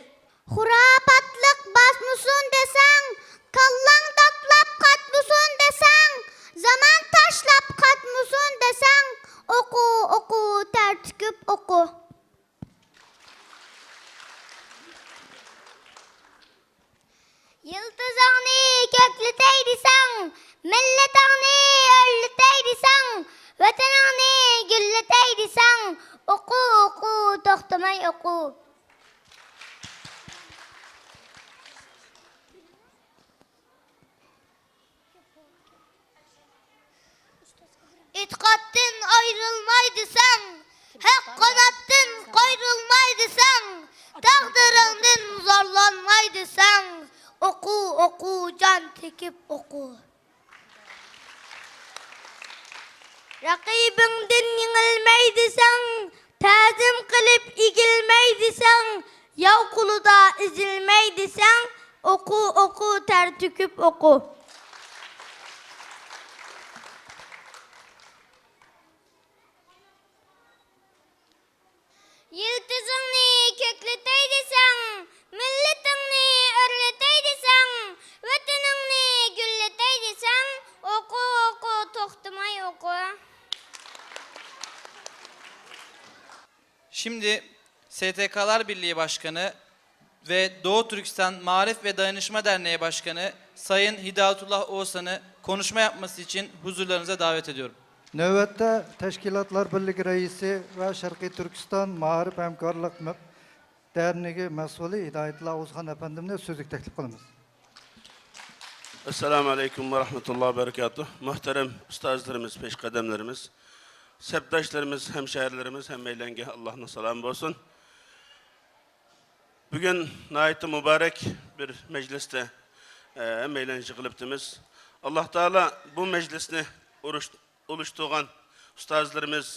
خۇراپاتلىق باسمىسۇن دېسەڭ، كاللاڭ داتلاپ قاتمىسۇن دېسەڭ، زامان تاشلاپ قاتمىسۇن دېسەڭ، ئوقۇ، ئوقۇ، تەر تۆكۈپ ئوقۇ. يىلتىزىڭنى كۆكلىتەي دېسەڭ، مىللىتىڭنى ئۆرلىتەي دېسەڭ، ۋەتىنىڭنى گۈللىتەي دېسەڭ، ئوقۇ، ئوقۇ، توختىماي ئوقۇ. ئېتىقادتىن ئايرىلماي دېسەڭ، ھەق قاناتتىن قايرىلماي دېسەڭ، تەقدىرىڭدىن زارلانماي دېسەڭ، ئوقۇ، ئوقۇ، جان تىكىپ ئوقۇ. رەقىبىڭدىن يېڭىلمەي دېسەڭ، تەزىم قىلىپ ئېگىلمەي دېسەڭ، ياۋ قولىدا ئېزىلمەي دېسەڭ، ئوقۇ، ئوقۇ، تەر تۆكۈپ ئوقۇ. يىلتىزىڭنى كۆكلىتەي دېسەڭ، مىللىتىڭنى ئۆرلىتەي دېسەڭ، ۋەتىنىڭنى گۈللىتەي دېسەڭ، ئوقۇ، ئوقۇ، توختىماي ئوقۇ. Şimdi S T K'lar Birliği Başkanı ve Doğu Türkistan Maarif ve Dayanışma Derneği Başkanı Sayın Hidayetullah Oğuzhan'ı konuşma yapması için huzurlarınıza davet ediyorum. نۆۋەتتە تەشكىلاتلار بىرلىكى رەئىسى ۋە شەرقىي تۈركىستان مائارىپ ھەمكارلىق مە-، دەرنىكى مەسئۇلى ھىدايەتۇللا ئوغۇزخان ئەپەندىمنى سۆزگە تەكلىپ قىلىمىز. ئەسسالامۇ ئەلەيكۇم ۋە رەھمەتۇللاھى ۋە بەرىكاتۇھ. مۇھتەرەم ئۇستازلىرىمىز، پېشقەدەملىرىمىز، سەپداشلىرىمىز، ھەمشەھەرلىرىمىز، ھەممەيلەنگە ئاللاھنىڭ سالامى بولسۇن. بۈگۈن ناھايىتى مۇبارەك بىر مەجلىستە، ئە، ھەممەيلەن يىغىلىپتىمىز. ئاللاھ تائالا بۇ مەجلىسنى ئۇرۇش-، ئۇيۇشتۇرغان ئۇستازلىرىمىز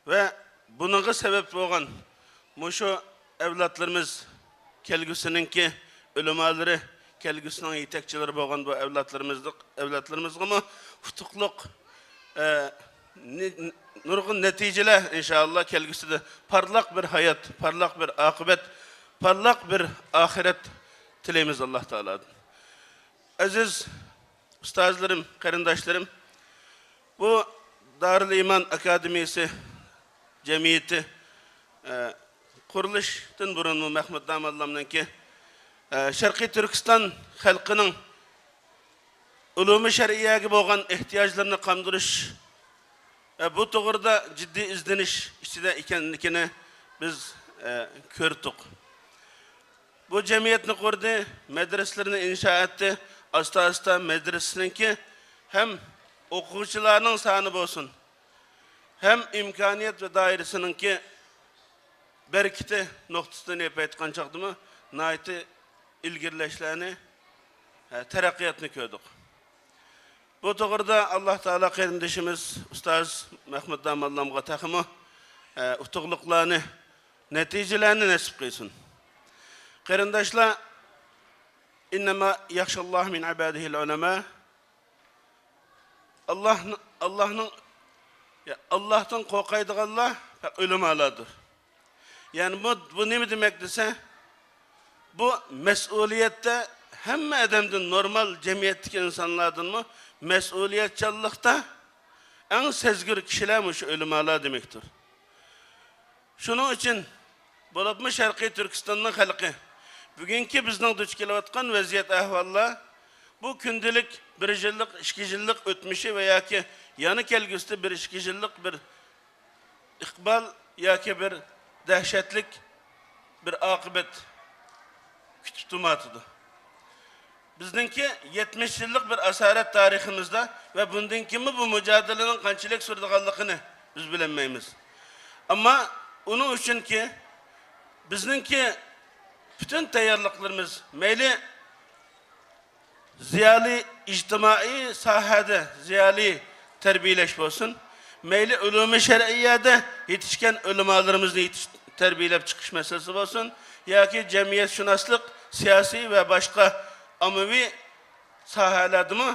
ۋە بۇنىڭغا سەۋەب بولغان مۇشۇ ئەۋلادلىرىمىز، كەلگۈسىنىڭكى ئۆلىمالىرى، كەلگۈسىنىڭ يېتەكچىلىرى بولغان بۇ ئەۋلادلىرىمىزغا، ئەۋلادلىرىمىزغىمۇ ئۇتۇقلۇق، ئە، نى-، نۇرغۇن نەتىجىلەر، ئىنشائاللا، كەلگۈسىدە پارلاق بىر ھايات، پارلاق بىر ئاقىۋەت، پارلاق بىر ئاخىرەت تىلەيمىز ئاللاھ تائالادىن. ئەزىز ئۇستازلىرىم، قېرىنداشلىرىم، بۇ دارىل ئىمان ئاكادېمىيىسى جەمئىيىتى، ئە، قۇرۇلۇشتىن بۇرۇنمۇ مەھمۇت داموللامنىڭكى، ئە، شەرقىي تۈركىستان خەلقىنىڭ ئۇلۇمى شەرئىيەگە بولغان ئېھتىياجلىرىنى قاندۇرۇش، ئە، بۇ توغرىدا جىددىي ئىزدىنىش ئىچىدە ئىكەنلىكىنى بىز، ئە، كۆردۇق. بۇ جەمئىيەتنى قۇردى، مەدرىسىلىرىنى ئىنشا ئەتتى. ئاستا-ئاستا مەدرىسىنىڭكى ھەم ئوقۇغۇچىلارنىڭ سانى بولسۇن، ھەم ئىمكانىيەت ۋە دائىرىسىنىڭكى بەرىكىتى نۇقتىسىدىن ئېلىپ ئېيتقان چاغدىمۇ ناھايىتى ئىلگىرىلەشلەرنى، ھە، تەرەققىياتنى كۆردۇق. بۇ توغرىدا ئاللاھ تائالا قېرىندىشىمىز ئۇستاز مەھمۇت داموللامغا تېخىمۇ، ھە، ئۇتۇقلۇقلارنى، نەتىجىلەرنى نېسىپ قىلسۇن. قېرىنداشلار، «ئىننەما يەخشەللاھە مىن ئىبادىھىل ئۇلەما». ئاللاھنى، ئاللاھنىڭ، يا، ئاللاھتىن قورقايدىغانلار ئۆلىمالاردۇر. يەنى بۇ، بۇ نېمە دېمەك دېسە، بۇ مەسئۇلىيەتتە ھەممە ئادەمدىن، نورمال جەمئىيەتتىكى ئىنسانلاردىنمۇ مەسئۇلىيەتچانلىقتا ئەڭ سەزگۈر كىشىلەر مۇشۇ ئۆلىمالار دېمەكتۇر. شۇنىڭ ئۈچۈن بولۇپمۇ شەرقىي تۈركىستاننىڭ خەلقى بۈگۈنكى بىزنىڭ دۇچ كېلىۋاتقان ۋەزىيەت ئەھۋاللار، بۇ كۈندىلىك بىر يىللىق، ئىككى يىللىق ئۆتمۈشى ۋە ياكى يەنە كەلگۈسىدە بىر ئىككى يىللىق بىر ئىقبال ياكى بىر دەھشەتلىك بىر ئاقىۋەت كۈتۈپ تۇرمايۋاتىدۇ. بىزنىڭكى يەتمىش يىللىق بىر ئاسارەت تارىخىمىزدا ۋە بۇندىن كېيىنمۇ بۇ مۇجادىلىنىڭ قانچىلىك سۈرىدىغانلىقىنى بىز بىلەلمەيمىز. ئەمما ئۇنىڭ ئۈچۈنكى بىزنىڭكى پۈتۈن تەييارلىقلىرىمىز، مەيلى زىيالىي ئىجتىمائىي ساھەدە زىيالىي تەربىيەلەش بولسۇن، مەيلى ئۇلۇمى شەرئىيەدە يېتىشكەن ئۆلىمالىرىمىزنى يېتىش-، تەربىيەلەپ چىقىش مەسىلىسى بولسۇن، ياكى جەمئىيەتشۇناسلىق، سىياسىي ۋە باشقا ئاممىۋى ساھەلەردىمۇ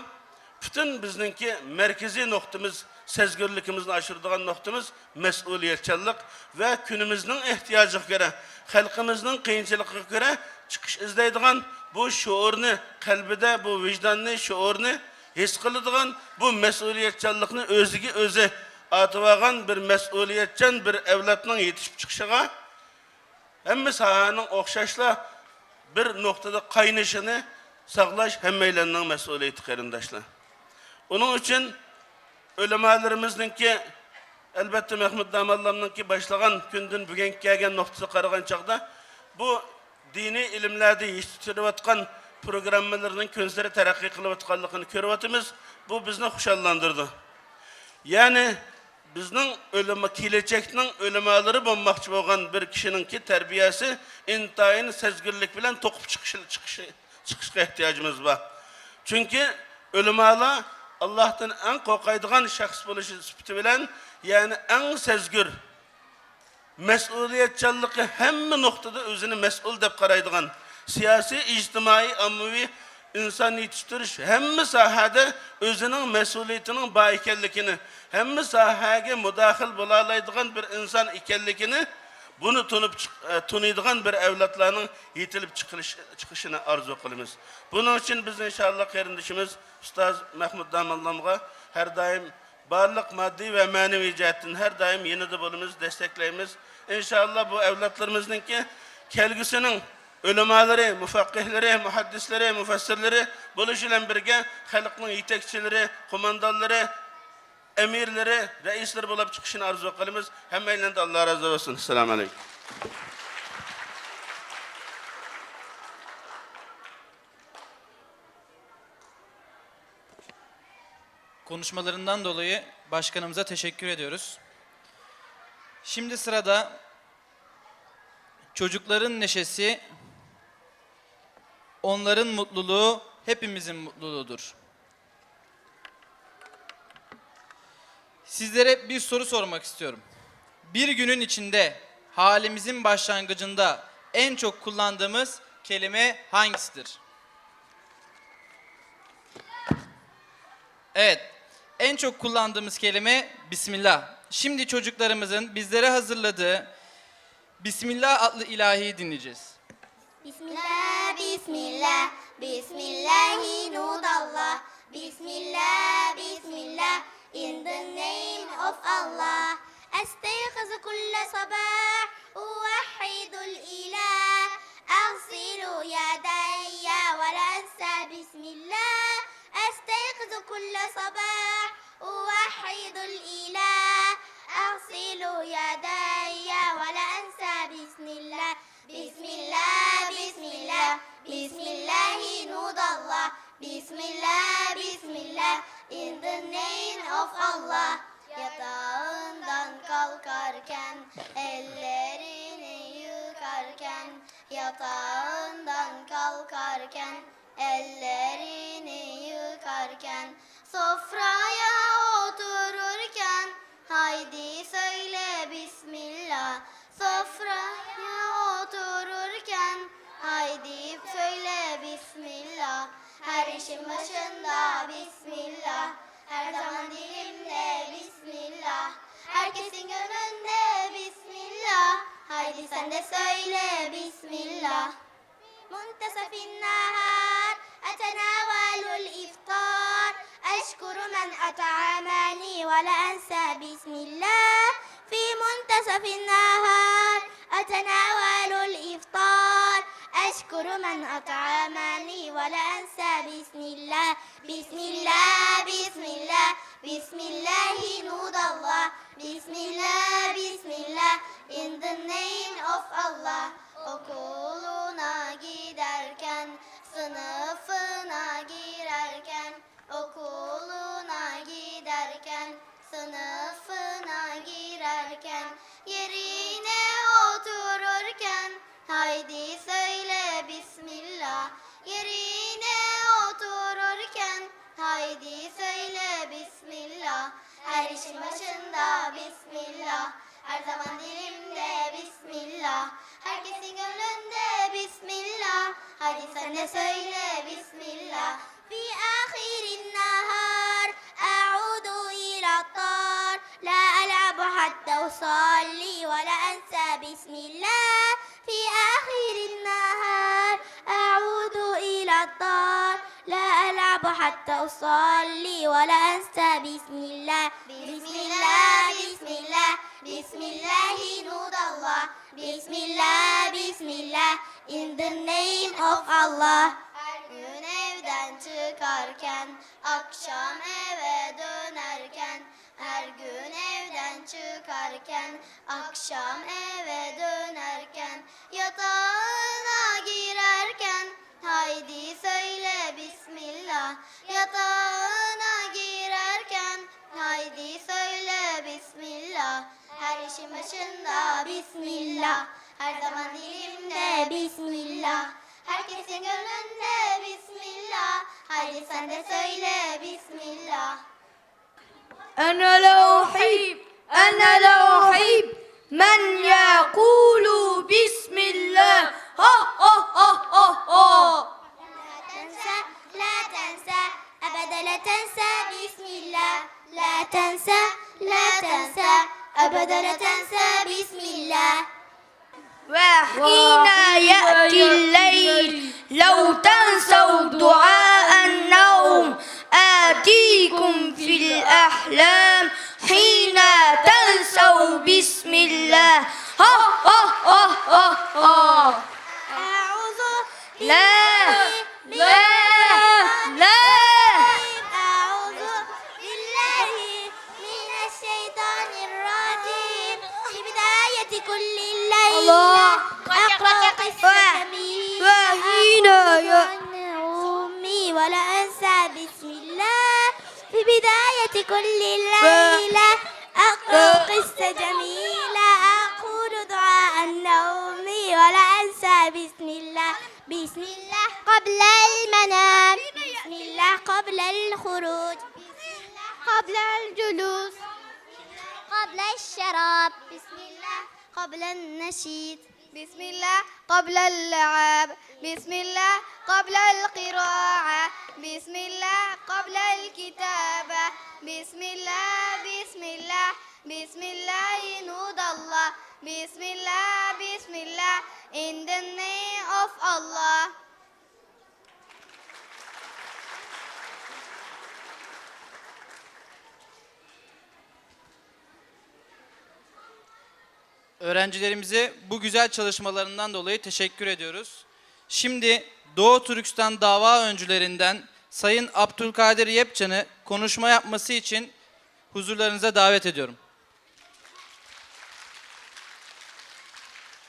پۈتۈن بىزنىڭكى مەركىزىي نۇقتىمىز، سەزگۈرلۈكىمىزنى ئاشۇرىدىغان نۇقتىمىز مەسئۇلىيەتچانلىق ۋە كۈنىمىزنىڭ ئېھتىياجىغا كۆرە، خەلقىمىزنىڭ قىيىنچىلىقىغا كۆرە چىقىش ئىزدەيدىغان، بۇ شوئۇرنى، قەلبىدە بۇ ۋىجداننى، شوئۇرنى ھېس قىلىدىغان، بۇ مەسئۇلىيەتچانلىقنى ئۆزىگە ئۆزى ئارتىۋالغان بىر مەسئۇلىيەتچان بىر ئەۋلادنىڭ يېتىشىپ چىقىشىغا، ھەممە ساھەنىڭ ئوخشاشلا بىر نۇقتىدا قاينىشىنى ساقلاش ھەممەيلەننىڭ مەسئۇلىيىتى، قېرىنداشلار. ئۇنىڭ ئۈچۈن ئۆلىمالىرىمىزنىڭكى، ئەلۋەتتە، مەھمۇد داموللامنىڭكى باشلىغان كۈندىن بۈگۈنگە كەلگەن نۇقتىسىغا قارىغان چاغدا، بۇ دىنىي ئىلىملەردە يېتىشتۈرۈۋاتقان پروگراممىلىرىنىڭ كۈنسېرى تەرەققىي قىلىۋاتقانلىقىنى كۆرۈۋاتىمىز. بۇ بىزنى خۇشاللاندۇرىدۇ. يەنى بىزنىڭ ئۆلىما، كېلەچەكنىڭ ئۆلىمالىرى بولماقچى بولغان بىر كىشىنىڭكى تەربىيەسى ئىنتايىن سەزگۈرلۈك بىلەن توقۇپ چىقىشى، چىقىشى، چىقىشقا ئېھتىياجىمىز بار. چۈنكى ئۆلىمالار ئاللاھتىن ئەڭ قورقايدىغان شەخس بولۇشى سۈپىتى بىلەن، يەنى ئەڭ سەزگۈر، مەسئۇلىيەتچانلىقى ھەممە نۇقتىدا ئۆزىنى مەسئۇل دەپ قارايدىغان، سىياسىي، ئىجتىمائىي، ئاممىۋى ئىنسان يېتىشتۈرۈش ھەممە ساھەدە ئۆزىنىڭ مەسئۇلىيىتىنىڭ بار ئىكەنلىكىنى، ھەممە ساھەگە مۇداخىل بولالايدىغان بىر ئىنسان ئىكەنلىكىنى، بۇنى تونۇپ چىق-، ئە، تونۇيدىغان بىر ئەۋلادلارنىڭ يېتىلىپ چىقىرىش-، چىقىشىنى ئارزۇ قىلىمىز. بۇنىڭ ئۈچۈن بىز ئىنشائاللا قېرىندىشىمىز ئۇستاز مەھمۇد داموللامغا ھەر دائىم بارلىق ماددىي ۋە مەنىۋى جەھەتتىن ھەر دائىم يېنىدا بولىمىز، دەستەكلەيمىز. ئىنشائاللا بۇ ئەۋلادلىرىمىزنىڭكى كەلگۈسىنىڭ ئۆلىمالىرى، مۇفەققىھلىرى، مۇھەددىسلىرى، مۇفەسسىرلىرى بولۇش بىلەن بىرگە خەلقنىڭ يېتەكچىلىرى، قوماندانلىرى، ئەمىرلىرى، رەئىسلىرى بولۇپ چىقىشىنى ئارزۇ قىلىمىز. ھەممەيلەندىن ئاللا رازى بولسۇن. ئەسسالامۇ ئەلەيكۇم. Konuşmalarından dolayı başkanımıza teşekkür ediyoruz. Şimdi sırada çocukların neşesi, onların mutluluğu hepimizin mutluluğudur. Sizlere bir soru sormak istiyorum. Bir günün içinde halimizin başlangıcında en çok kullandığımız kelime hangisidir? Evet, en çok kullandığımız kelime Bismillah. Şimdi çocuklarımızın bizlere hazırladığı Bismillah adlı ilahiyi dinleyeceğiz. بسم الله، بسم الله، بسم الله نود الله. بسم الله، بسم الله، in the name of Allah. أستيقظ كل صباح، أوحد الإله. أغسل يدي ولا أنسى بسم الله. أستيقظ كل صباح، أوحد الإله. أغسل يدي ولا أنسى بسم الله. بسم الله، بسم الله، بسم الله نود الله. بسم الله، بسم الله، in the name of Allah. Yatağından kalkarken, ellerini yıkarken, yatağından kalkarken, ellerini yıkarken, sofraya otururken, haydi söyle Bismillah. Sofraya otururken, haydi söyle Bismillah. Her işin başında Bismillah. Her zaman dilimde Bismillah. Herkesin gönlünde Bismillah. Haydi sen de söyle Bismillah. منتصف النهار أتناول الإفطار. أشكر من أطعمني ولا أنسى بسم الله. في منتصف النهار أتناول الإفطار. أشكر من أطعمني ولا أنسى بسم الله. بسم الله، بسم الله، بسم الله نود الله. بسم الله، بسم الله، in the name of Allah. Okuluna giderken, sınıfına سۆيلە بىسمىللا. يېرىنى ئولتۇرۇركەن، ھايدى سۆيلە بىسمىللا. ھەر ئىشنىڭ باشىدا بىسمىللا. ھەر زامان دىلىمدە بىسمىللا. ھەر كەسنىڭ كۆڭلۈندە بىسمىللا. ھايدى سەندە سۆيلە بىسمىللا. في آخر النهار أعود إلى الدار، لا ألعب حتى أصلي ولا أنسى بسم الله. في آخر النهار أعود إلى الدار، لا ألعب حتى أصلي ولا أنسى بسم الله. بسم الله، بسم الله، بسم الله نود الله. بسم الله، بسم الله، in the name of Allah. ھەر كۈن ئۆيدىن چىقاركەن، ئاخشام ئۆيگە دۆنەركەن. ھەر كۈن ئۆيدىن چىقاركەن، ئاخشام ئۆيگە دۆنەركەن. ياتاققا كىرەركەن، ھايدى سۆيلە بىسمىللا. ياتاققا كىرەركەن، ھايدى سۆيلە بىسمىللا. ھەر ئىشنىڭ باشىدا بىسمىللا. ھەر زامان دىلىمدە بىسمىللا. ھەر كەسنىڭ كۆڭلۈندە بىسمىللا. ھايدى سەندە سۆيلە بىسمىللا. أنا لا أحب، أنا لا أحب من يقول بسم الله. ها، ها، ها، ها، ها. لا تنسى، لا تنسى، أبدا لا تنسى بسم الله. لا تنسى، لا تنسى، أبدا لا تنسى بسم الله. وحين يأتي الليل لو تنسوا دعاء النوم آتيكم في الأحلام حين تنسوا بسم الله. ها، ها، ها، ها، ها. أعوذ لا، بالله لا، لا. أعوذ بالله من الشيطان الرجيم. في بداية كل ليلة الله. أقرأ قصة وحين جميلة. أقول يا أمي ولا أنسى بسم الله. في بداية كل ليلة أقرأ قصة جميلة. أقول دعاء النوم ولا أنسى بسم الله. بسم الله قبل المنام. بسم الله قبل الخروج. بسم الله قبل الجلوس. قبل الشراب. بسم الله قبل النشيد. بسم الله قبل اللعاب. بسم الله قبل القراءة. بسم الله قبل الكتابة. بسم الله، بسم الله، بسم الله نود الله. بسم الله، بسم الله، in the name of Allah. Öğrencilerimize bu güzel çalışmalarından dolayı teşekkür ediyoruz. Şimdi Doğu Türkistan dava öncülerinden Sayın Abdülkadir Yepçan'ı konuşma yapması için huzurlarınıza davet ediyorum.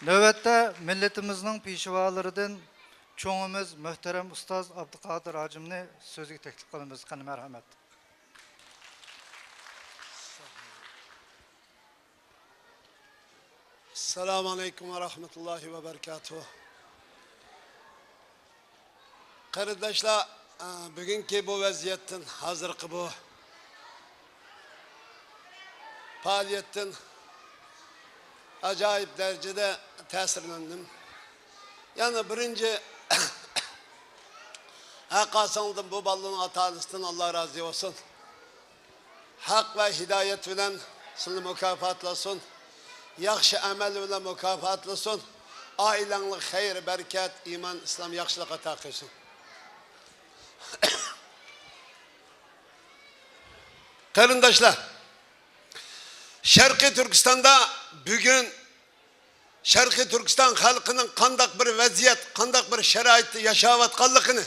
نۆۋەتتە مىللىتىمىزنىڭ پېشۋالىرىدىن چوڭىمىز مۆھتەرەم ئۇستاز ئابدۇقادىر ھاجىمنى سۆزگە تەكلىپ قىلىمىز. قېنى، مەرھەمەت. ئەسسالامۇ ئەلەيكۇم ۋە رەھمەتۇللاھى ۋە بەرىكاتۇھ. قېرىنداشلار، ئە، بۈگۈنكى بۇ ۋەزىيەتتىن، ھازىرقى بۇ پائالىيەتتىن ئاجايىپ دەرىجىدە تەسىرلەندىم. يەنى بىرىنچى، ھەققاساڭدىن بۇ بالىنىڭ ئاتا-ئانىسىدىن ئاللا رازى بولسۇن. ھەق ۋە ھىدايەت بىلەن سىلىنى مۇكاپاتلىسۇن. ياخشى ئەمەل بىلەن مۇكاپاتلىسۇن. ئائىلەڭلىك خەير، بەرىكەت، ئىمان، ئىسلام، ياخشىلىق ئاتا قىلسۇن. قېرىنداشلار، شەرقىي تۈركىستاندا بۈگۈن شەرقىي تۈركىستان خەلقىنىڭ قانداق بىر ۋەزىيەت، قانداق بىر شارائىتتا ياشاۋاتقانلىقىنى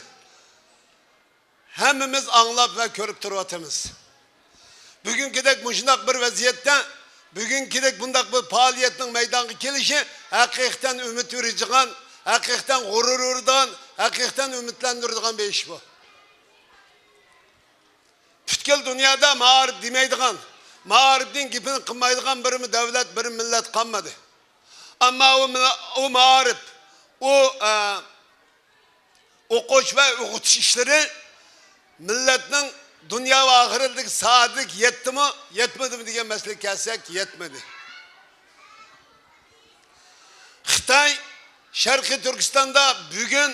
ھەممىمىز ئاڭلاپ ۋە كۆرۈپ تۇرۇۋاتىمىز. بۈگۈنكىدەك مۇشۇنداق بىر ۋەزىيەتتە، بۈگۈنكىدەك بۇنداق بىر پائالىيەتنىڭ مەيدانغا كېلىشى ھەقىقەتەن ئۈمىد ئۈرىدىغان، ھەقىقەتەن غۇرۇر ئۇرىدىغان، ھەقىقەتەن ئۈمىدلەندۈرىدىغان بىر ئىش بۇ. پۈتكۈل دۇنيادا مائارىپ دېمەيدىغان، مائارىپنىڭ گېپىنى قىلمايدىغان بىرمۇ دۆلەت، بىرمۇ مىللەت قالمىدى. ئەمما ئۇ مىل-، ئۇ مائارىپ، ئۇ، ئە، ئوقۇش ۋە ئوقۇتۇش ئىشلىرى مىللەتنىڭ دۇنيا ۋە ئاخىرەتلىك سائادىتىگە يەتتىمۇ، يەتمىدىمۇ دېگەن مەسىلىگە كەلسەك، يەتمىدى. خىتاي شەرقىي تۈركىستاندا بۈگۈن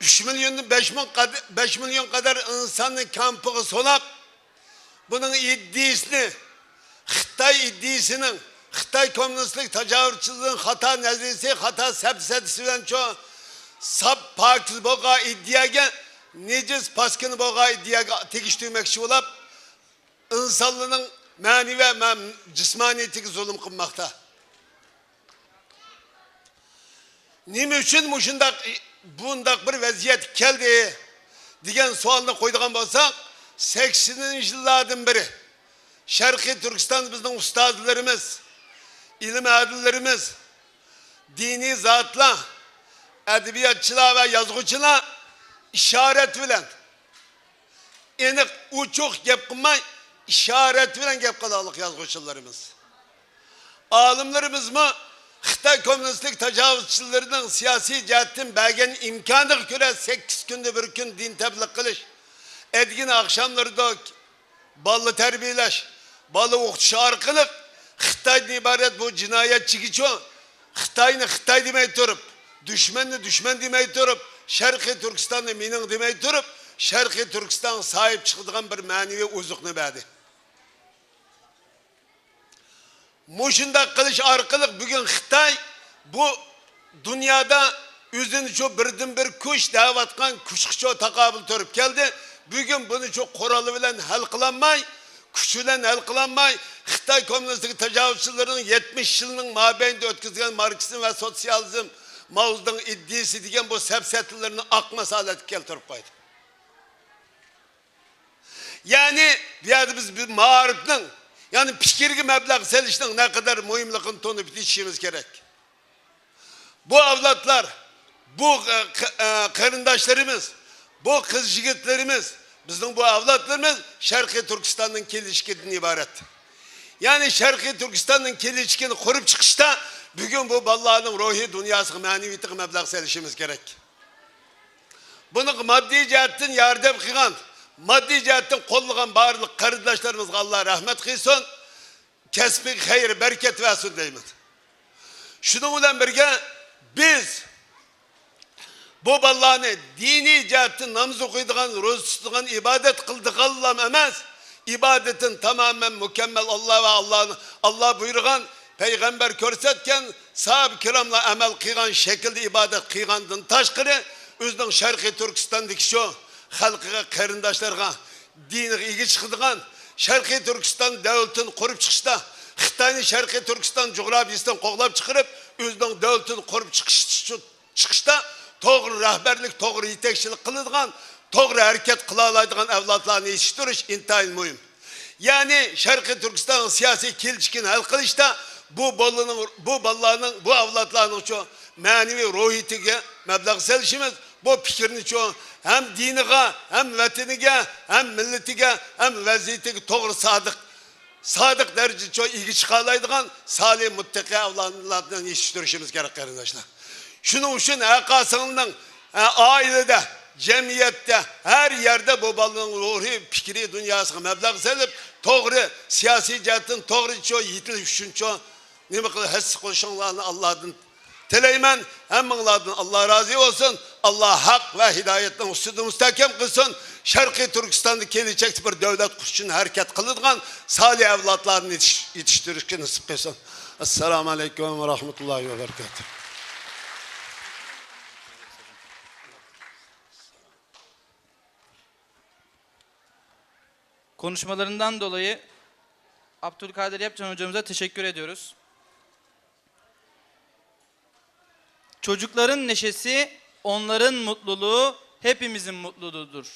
ئۈچ مىليوندىن بەش مىڭ قەد-، بەش مىليون قەدەر ئىنساننى كامپىغا سولاپ، بۇنىڭ ئىدىيىسىنى، خىتاي ئىدىيىسىنىڭ، خىتاي كوممۇنىستلىق تاجاۋۇزچىلىرىنىڭ خاتا نەزەرىيىسى، خاتا سەپسەتىسى بىلەن چوڭ ساپ پاكىز بولغان ئىدىيەگە، نىجىس پاسكىنا بولغان ئىدىيەگە تېگىشتۈرمەكچى بولۇپ، ئىنسانلارنىڭ مەنىۋى ۋە مە-، جىسمانىيىتىگە زۇلۇم قىلماقتا. نېمە ئۈچۈن مۇشۇنداق، بۇنداق بىر ۋەزىيەتكە كەلدى دېگەن سوئالنى قويىدىغان بولساق، سەكسىنىنچى يىللاردىن بېرى شەرقىي تۈركىستاندا بىزنىڭ ئۇستازلىرىمىز، ئىلىم ئادىللىرىمىز، دىنىي زاتلار، ئەدەبىياتچىلار ۋە يازغۇچىلار ئىشارەت بىلەن، ئېنىق، ئوچۇق گەپ قىلماي، ئىشارەت بىلەن گەپ قىلغانلىق يازغۇچىلىرىمىز. ئالىملىرىمىزمۇ خىتاي كوممۇنىستلىق تاجاۋۇزچىلىرىنىڭ سىياسىي جەھەتتىن بەرگەن ئىمكانىغا كۆرە، سەككىز كۈندە بىر كۈن دىن تەبلىغ قىلىش، ئەتىگىنى ئاخشاملىرىدا بالا تەربىيەلەش، بالا ئوقۇتۇش ئارقىلىق خىتايدىن ئىبارەت بۇ جىنايەتچىگىچۇ، خىتاينى خىتاي دېمەي تۇرۇپ، دۈشمەننى دۈشمەن دېمەي تۇرۇپ، شەرقىي تۈركىستاننى مېنىڭ دېمەي تۇرۇپ، شەرقىي تۈركىستانغا ساھىب چىقىدىغان بىر مەنىۋى ئوزۇقنى بەردى. مۇشۇنداق قىلىش ئارقىلىق بۈگۈن خىتاي بۇ دۇنيادا ئۆزىنى شۇ بىردىنبىر كۈچ دەۋاتقان كۈچكە شۇ تاقابىل تۇرۇپ كەلدى. بۈگۈن بۇنى شۇ قورالى بىلەن ھەل قىلالماي، كۈچى بىلەن ھەل قىلالماي، خىتاي كوممۇنىستىك تاجاۋۇزچىلىرىنىڭ يەتمىش يىلنىڭ مابەينىدە ئۆتكۈزگەن ماركسىزم ۋە سوتسىيالىزم، ماۋزېدۇڭ ئىدىيىسى دېگەن بۇ سەپسەتىلىرىنى ئاقماس ھالەتكە كەلتۈرۈپ قويدى. يەنى بۇ يەردە بىز بىر مائارىپنىڭ، يەنى پىكىرگە مەبلەغ سېلىشنىڭ نەقەدەر مۇھىملىقىنى تونۇپ يېتىشىمىز كېرەك. بۇ ئەۋلادلار، بۇ، ئە، قېرىنداشلىرىمىز، بۇ قىز يىگىتلىرىمىز، بىزنىڭ بۇ ئەۋلادلىرىمىز شەرقىي تۈركىستاننىڭ كېلىچىكىدىن ئىبارەت. يەنى شەرقىي تۈركىستاننىڭ كېلىچىكىنى قۇرۇپ چىقىشتا بۈگۈن بۇ بالىلارنىڭ روھىي دۇنياسىغا، مەنىۋىيىتىگە مەبلەغ سېلىشىمىز كېرەك. بۇنىڭغا ماددىي جەھەتتىن ياردەم قىلغان، ماددىي جەھەتتىن قوللىغان بارلىق قېرىنداشلىرىمىزغا ئاللا رەھمەت قىلسۇن، كەسپىگە خەير، بەرىكەت بەرسۇن دەيمەن. شۇنىڭ بىلەن بىرگە، بىز بۇ بالىلارنى دىنىي جەھەتتىن ناماز ئوقۇيدىغان، روزا تۇتىدىغان، ئىبادەت قىلىدىغانلام ئەمەس، ئىبادىتىنى تامامەن مۇكەممەل ئاللا ۋە ئاللا، ئاللا بۇيرۇغان، پەيغەمبەر كۆرسەتكەن، ساھابە كىراملار ئەمەل قىلغان شەكىلدە ئىبادەت قىلغاندىن تاشقىرى، ئۆزىنىڭ شەرقىي تۈركىستاندىكى شۇ خەلقىگە، قېرىنداشلارغا، دىنىغا ئىگە چىقىدىغان، شەرقىي تۈركىستان دۆلىتىنى قۇرۇپ چىقىشتا، خىتاينى شەرقىي تۈركىستان جۇغراپىيىسىدىن قوغلاپ چىقىرىپ، ئۆزىنىڭ دۆلىتىنى قۇرۇپ چىقىش، چىقىشتا توغرا رەھبەرلىك، توغرا يېتەكچىلىك قىلىدىغان، توغرا ھەرىكەت قىلالايدىغان ئەۋلادلارنى يېتىشتۈرۈش ئىنتايىن مۇھىم. يەنى شەرقىي تۈركىستاننىڭ سىياسىي كېلىچىكىنى ھەل قىلىشتا بۇ بالىنىڭ، بۇ بالىلارنىڭ، بۇ ئەۋلادلارنىڭچۇ مەنىۋى روھىيىتىگە مەبلەغ سېلىشىمىز، بۇ پىكىرنىچۇ ھەم دىنىغا، ھەم ۋەتىنىگە، ھەم مىللىتىگە، ھەم ۋەزىيىتىگە توغرا سادىق، سادىق دەرىجىدىچۇ ئىگە چىقالايدىغان سالىھ، مۇتتەقىي ئەۋلادلارنى يېتىشتۈرۈشىمىز كېرەك، قېرىنداشلار. شۇنىڭ ئۈچۈن ھەرقايسىڭلارنىڭ، ئە، ئائىلىدە، جەمئىيەتتە، ھەر يەردە بۇ بالىنىڭ روھىي، پىكرىي دۇنياسىغا مەبلەغ سېلىپ، توغرا سىياسىي جەھەتتىن توغرىچۇ يېتىلىش ئۈچۈنچۇ نېمە قىل-، ھەسسە قوشۇشۇڭلارنى ئاللادىن تىلەيمەن. ھەممىڭلاردىن ئاللا رازى بولسۇن. ئاللا ھەق ۋە ھىدايەتنىڭ ئۈستىدە مۇستەھكەم قىلسۇن. شەرقىي تۈركىستاندا كېلىچەكتە بىر دۆلەت قۇرۇش ئۈچۈن ھەرىكەت قىلىدىغان سالىھ ئەۋلادلارنى يېتىش-، يېتىشتۈرۈشكە نېسىپ قىلسۇن. ئەسسالامۇ ئەلەيكۇم ۋە رەھمەتۇللاھى ۋە بەرىكاتۇھ. Konuşmalarından dolayı Abdülkadir Yapcan hocamıza teşekkür ediyoruz. Çocukların neşesi, onların mutluluğu hepimizin mutluluğudur.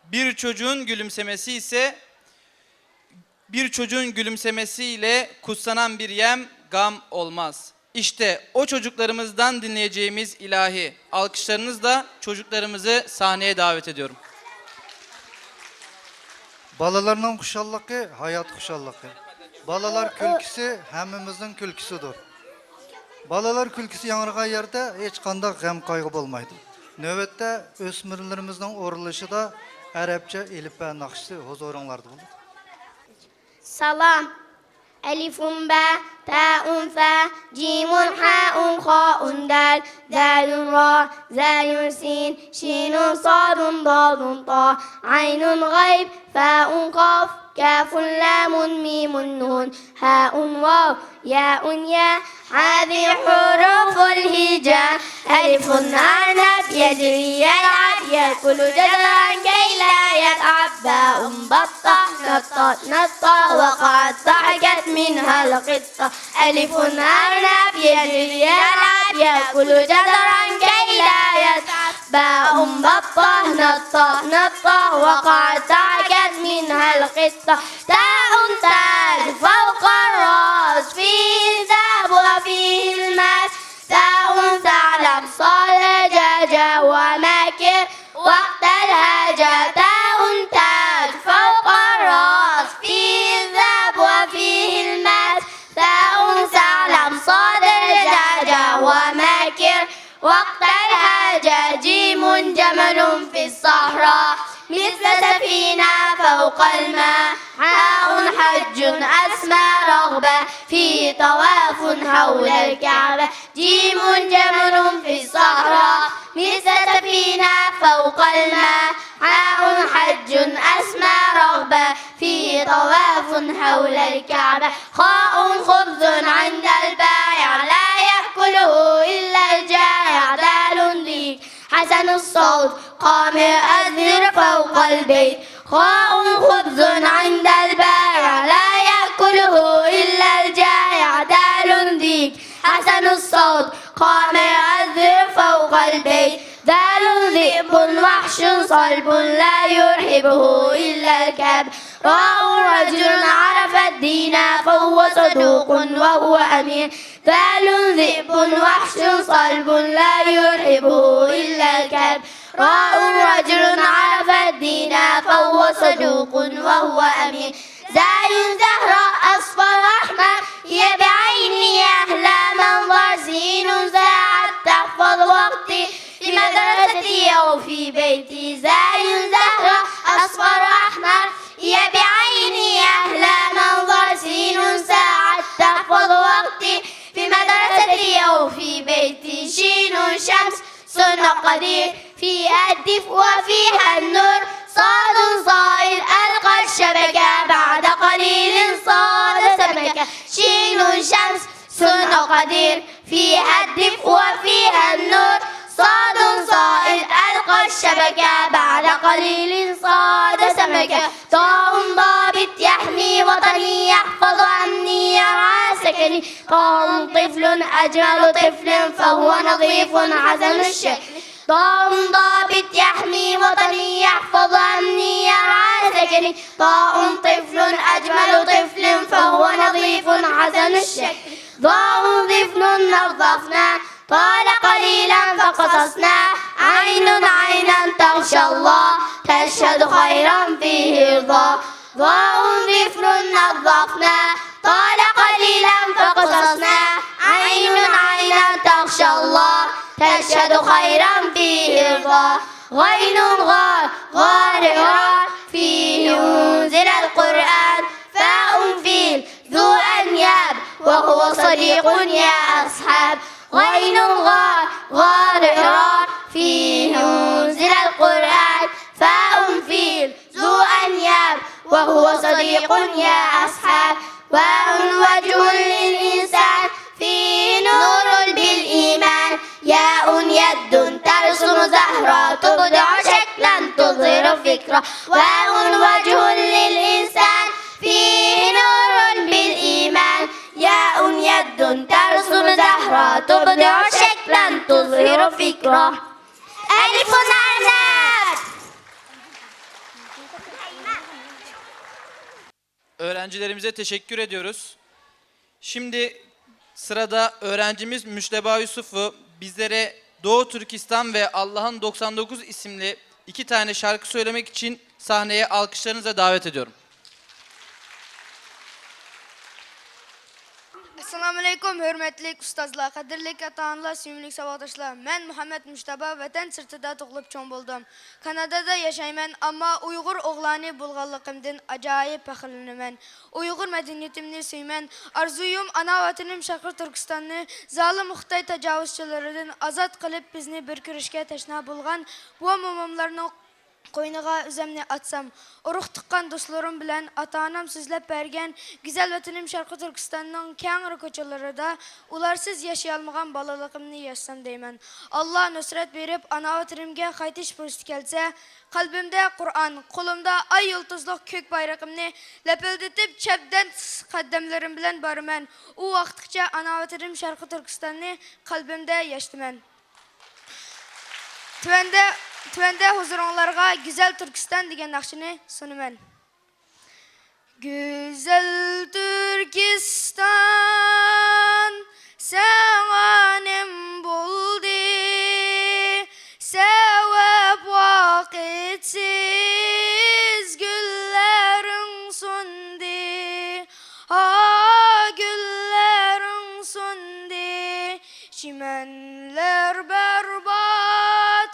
Bir çocuğun gülümsemesi ise, bir çocuğun gülümsemesiyle kutsanan bir yem, gam olmaz. İşte o çocuklarımızdan dinleyeceğimiz ilahi alkışlarınızla çocuklarımızı sahneye davet ediyorum. بالىلارنىڭ خۇشاللىقى ھايات خۇشاللىقى. بالىلار كۈلكىسى ھەممىمىزنىڭ كۈلكىسىدۇر. بالىلار كۈلكىسى ياڭرىغان يەردە ھېچقانداق غەم-قايغۇ بولمايدۇ. نۆۋەتتە ئۆسمۈرلىرىمىزنىڭ ئورۇنلىشىدا ئەرەبچە ئېلىپبە ناخشىسى ھۇزۇرۇڭلاردا بولىدۇ. سالام. ئەلىفۇن بە، تائۇن فە، جىمۇن خائۇن، خائۇن دال، زايۇن را، زايۇن سىن، شىنۇن سادۇن دالۇن تا، عەينۇن غەيب، فائۇن قاف، كافۇن لامۇن مىمۇن نۇن، هاء واو، ياء يا. هذه حروف الهجاء. ألف أرنب يجري يلعب يأكل جزرا كي لا يتعب. باء بطة نطت نطة وقعت ضحكت منها القطة. ألف أرنب يجري يلعب يأكل جزرا كي لا يتعب. باء بطة نطت نطة وقعت ضحكت منها القطة. تاء تاج فوق الراس فيه الذهب وفيه الماس. ثاء ثعلب صاد جاء جاء وماكر وقت الهجا. تاء تاج فوق الراس فيه الذهب وفيه الماس. ثاء ثعلب صاد جاء جاء وماكر وقت الهجا. جيم جمل في الصحراء مثل سفينة فوق الماء. حاء حج أسمى رغبة فيه طواف حول الكعبة. جيم جمل في الصحراء مثل سفينة فوق الماء. حاء حج أسمى رغبة فيه طواف حول الكعبة. خاء خبز عند البائع لا يأكله إلا الجائع. دال ذي حسن الصوت قام أذر فوق البيت. خاء خبز عند البائع لا يأكله إلا الجائع. دال ذي حسن الصوت قام أذر فوق البيت. ذال ذئب وحش صلب لا يرهبه إلا الكلب. راء رجل عرف الدين فهو صدوق وهو أمين. ذال ذئب وحش صلب لا يرهبه إلا الكلب. راء رجل عرف الدين فهو صدوق وهو أمين. زاي زهراء أصفر أحمر هي بعينه أحلى منظر. سين ساعد تحفظ وقتي في مدرستي أو في بيتي. زاي زهراء أصفر أحمر هي بعينه أحلى منظر. سين ساعد تحفظ وقتي في مدرستي أو في بيتي. شين شمس صنع قدير فيها الدفء وفيها النور. صاد صائد ألقى الشبكة بعد قليل صاد سمكة. شين شمس صنع قدير فيها الدفء وفيها النور. صاد صائد ألقى الشبكة بعد قليل صاد سمكة. طاء ضابط يحمي وطني يحفظ أمني يرعى سكني. طاء طفل أجمل طفل فهو نظيف حسن الشكل. طاء ضابط يحمي وطني يحفظ أمني يرعى سكني. طاء طفل أجمل طفل فهو نظيف حسن الشكل. ضاء ضفن نظفنا طال قليلا فقصصنا. عين عينا تغشى الله تشهد خيرا فيه رضا. ضاء ضفر نظفنا طال قليلا فقصصنا. عين عينا تغشى الله تشهد خيرا فيه رضا. غين غار غار غار فيه أنزل القرآن. فاء فيل ذو أنياب وهو صديق يا أصحاب. غين غار غار غار فيه أنزل القرآن. فاء فيل ذو أنياب وهو صديق يا أصحاب. واو وجه للإنسان فيه نور بالإيمان. ياء يد ترسم زهرا تبدع شكلا تظهر فكرا. واو وجه للإنسان فيه نور بالإيمان. ياء يد ترسم زهرا تبدع شكلا تظهر فكرا. ألف أرنب. Öğrencilerimize teşekkür ediyoruz. Şimdi sırada öğrencimiz Müjteba Yusuf'u bizlere Doğu Türkistan ve Allah'ın doksan dokuz isimli iki tane şarkı söylemek için sahneye alkışlarınızla davet ediyorum. ئەسسالامۇئەلەيكۇم، ھۆرمەتلىك ئۇستازلار، قەدىرلىك ئاتا-ئانىلار، سۆيۈملۈك ساۋاقداشلار. مەن مۇھەممەد مۇجتەبا، ۋەتەن سىرتىدا تۇغۇلۇپ چوڭ بولدۇم. كانادادا ياشايمەن، ئەمما ئۇيغۇر ئوغلانى بولغانلىقىمدىن ئاجايىپ پەخىرلىنىمەن. ئۇيغۇر مەدەنىيىتىمنى سۆيىمەن. ئارزۇيۇم ئانا ۋەتىنىم شەرقىي تۈركىستاننى زالىم خىتاي تاجاۋۇزچىلىرىدىن ئازاد قىلىپ، بىزنى بىركۆرۈشكە تەشنا بولغان بوۋا-موماملارنىڭ قوينىغا ئۆزۈمنى ئاتسام، ئۇرۇق-تۇغقان دوستلىرىم بىلەن ئاتا-ئانام سۆزلەپ بەرگەن گۈزەل ۋەتىنىم شەرقىي تۈركىستاننىڭ كەڭرى كوچىلىرىدا ئۇلارسىز ياشىيالمىغان بالىلىقىمنى ياشىسام دەيمەن. ئاللا نۇسرەت بېرىپ، ئانا ۋەتىنىمگە قايتىش پۇرسىتى كەلسە، قەلبىمدە قۇرئان، قولۇمدا ئاي يۇلتۇزلۇق كۆك بايرىقىمنى لەپىلدىتىپ، چەبدەس قەدەملىرىم بىلەن بارىمەن. ئۇ ۋاقىتقىچە ئانا ۋەتىنىم شەرقىي تۈركىستاننى قەلبىمدە ياشىتىمەن. تۆۋەندە، تۆۋەندە ھۇزۇرۇڭلارغا گۈزەل تۈركىستان دېگەن ناخشىنى سۇنىمەن. گۈزەل تۈركىستان ساڭا نېمە بولدى؟ سەۋەب ۋاقىتسىز گۈللىرىڭ سۇندى. ھا، گۈللىرىڭ سۇندى. چىمەنلەر بەربات،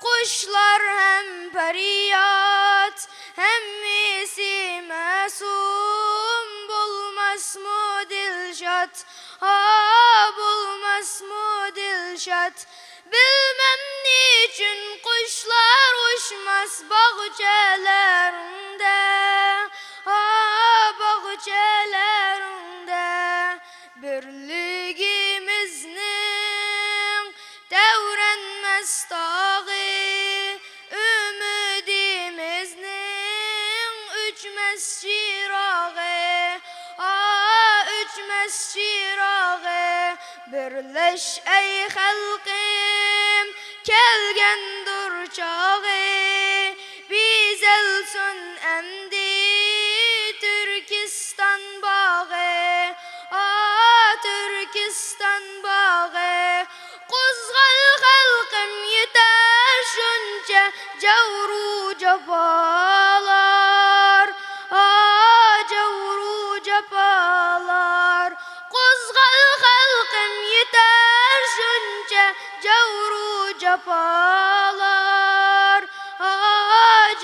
قۇشلار ھەم پەرياد، ھەممىسى مەسۇم، بولماسمۇ دىلشات؟ ھا، بولماسمۇ دىلشات؟ بىلمەم نېچۈن قۇشلار ئۇچماس باغچىلىرىڭدە، ھا، باغچىلىرىڭدە. بىرلىكىمىزنىڭ تەۋرەنمەس تاغى، ئۈمىدىمىزنىڭ ئۆچمەس چىراغى، ئا، ئۆچمەس چىراغى. بىرلەش ئەي خەلقىم، كەلگەندۇر چاغى، بېزەلسۇن ئەمدى تۈركىستان باغى، ئا، تۈركىستان باغى. قوزغال خەلقىم، يېتەر شۇنچە جەۋرۇ جاپالار، ئا، جەۋرۇ جاپالار. قوزغال خەلقىم، يېتەر شۇنچە جەۋرۇ جاپالار، ئا،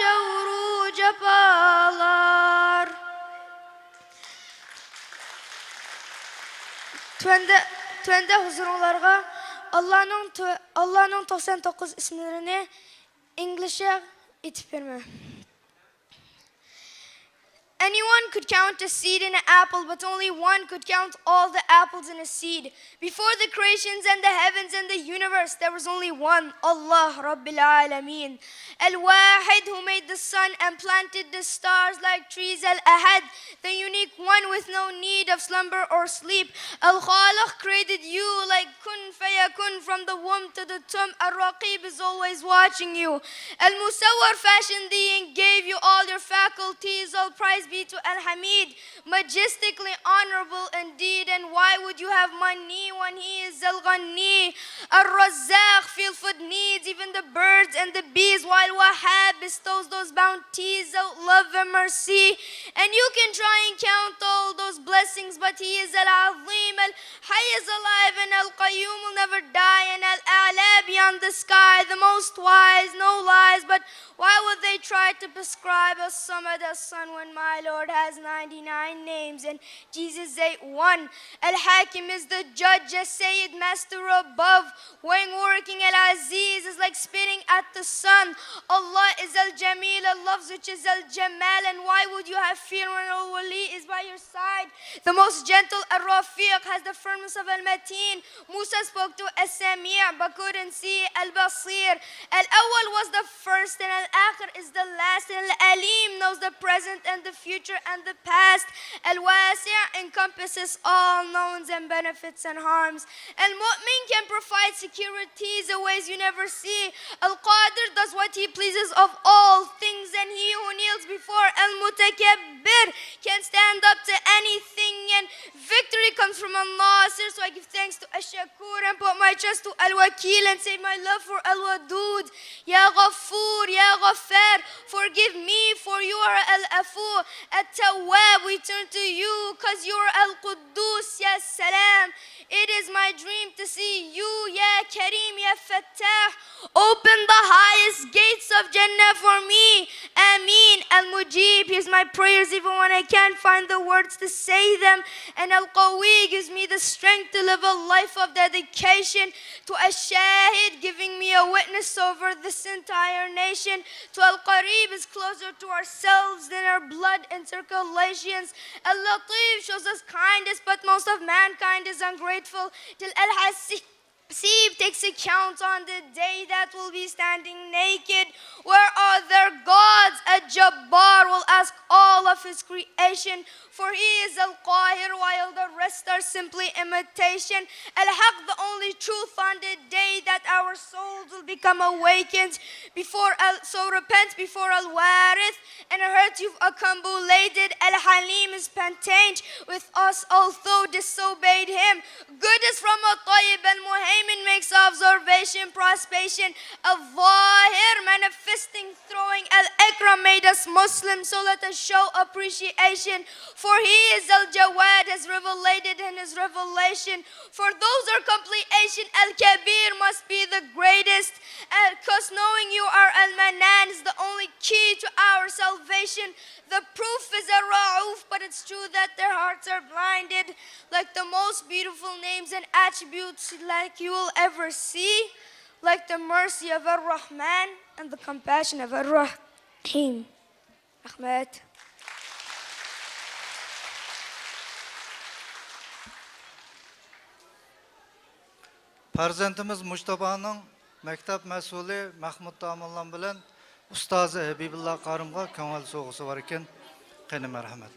جەۋرۇ جاپالار. تۆۋەندە، تۆۋەندە ھۇزۇرۇڭلارغا ئاللانىڭ تۆ-، ئاللانىڭ توقسان توققۇز ئىسىملىرىنى ئىنگلىزچە ئېيتىپ بېرىمەن. Anyone could count a seed in an apple, but only one could count all the apples in a seed. Before the creations and the heavens and the universe, there was only one, Allah Rabbil Alameen. Al-Wahid, who made the sun and planted the stars like trees. Al-Ahad, the unique one with no need of slumber or sleep. Al-Khaliq created you like kun fayakun, from the womb to the tomb. Ar-Raqib is always watching you. Al-Musawwar fashioned thee and gave you all your faculties. All praise be to Al-Hamid, majestically honorable indeed. And why would you have money when he is Al-Ghani? Ar-Razzaq, filled with needs, even the birds and the bees, while Wahhab bestows those bounties out love and mercy. And you can try and count all those blessings, but he is Al-Azim, Al-Hayy is alive, and Al-Qayyum will never die, and Al-A'la, beyond the sky, the most wise, no lies. But why would they try to prescribe As-Samad, As-Son, when my Lord has ninety-nine names and Jesus is one? Al-Hakim is the judge, As-Sayyid, master above, weighing, working. Al-Aziz is like spitting at the sun. Allah is Al-Jamil, Al-Lafz, which is Al-Jamal. And why would you have fear when Al-Wali is by your side? The most gentle. Ar-Rafiq has the firmness of Al-Mateen. Musa spoke to As-Sami', but couldn't see, Al-Basir. Al-Awwal was the first, and Al-Akhir is the last, and Al-Alim knows the present and the future and the past. Al-Wasi' encompasses all knowns and benefits and harms. Al-Mu'min can provide securities in ways you never see. Al-Qadir does what he pleases of all things, and he who kneels before Al-Mutakabbir can stand up to anything, and victory comes from Al-Nasir. So I give thanks to Ash-Shakur and put my trust to Al-Wakil and say, my love for Al-Wadud. Ya Ghafoor, Ya Ghaffar, forgive me, for you are Al-Afu. At-Tawwab, we turn to you, 'cause you are Al-Quddus. Ya Salam, it is my dream to see you, Ya Kareem, Ya Fattah. Open the highest gates of Jannah for me. Ameen. Al-Mujib hears my prayers even when I can't find the words to say them. And Al-Qawi gives me the strength to live a life of dedication to Ash-Shahid, giving me a witness over this entire nation. To Al-Qareeb is closer to ourselves than our blood and circulations. Al-Lateef shows us kindness, but most of mankind is ungrateful. Till Al-Hasib takes account on the day that will be standing naked. Where are their gods? Al-Jabbar will ask all of his creation, for he is Al-Qahir, while the rest are simply imitation. Al-Haq, the only truth, on the day that our souls will become awakened. Before Al, so repent before Al-Warith, and hurt you've accumulated. Al-Halim is patient with us, although disobeyed him. Good is from At-Tayyib. Al-Muhaymin makes observation, prospection. Al-Zahir, manifesting, throwing. Al-Akram made us Muslim, so let us show appreciation. For he is Al-Jawad, has revelated in his revelation. For those are completion, Al-Kabir must be the greatest. Al, 'cause knowing you are Al-Mannan is the only key to our salvation. The proof is Al-Rauf, but it's true that their hearts are blinded. Like the most beautiful names and attributes like you will ever see, like the mercy of Ar-Rahman and the compassion of Ar-Rahim. رەھمەت. پەرزەنتىمىز مۇجتەبانىڭ مەكتەپ مەسئۇلى مەھمۇد داموللام بىلەن ئۇستازى ھەبىبۇللا قارىمغا كۆڭۈل سوۋغىسى بار ئىكەن. قېنى، مەرھەمەت.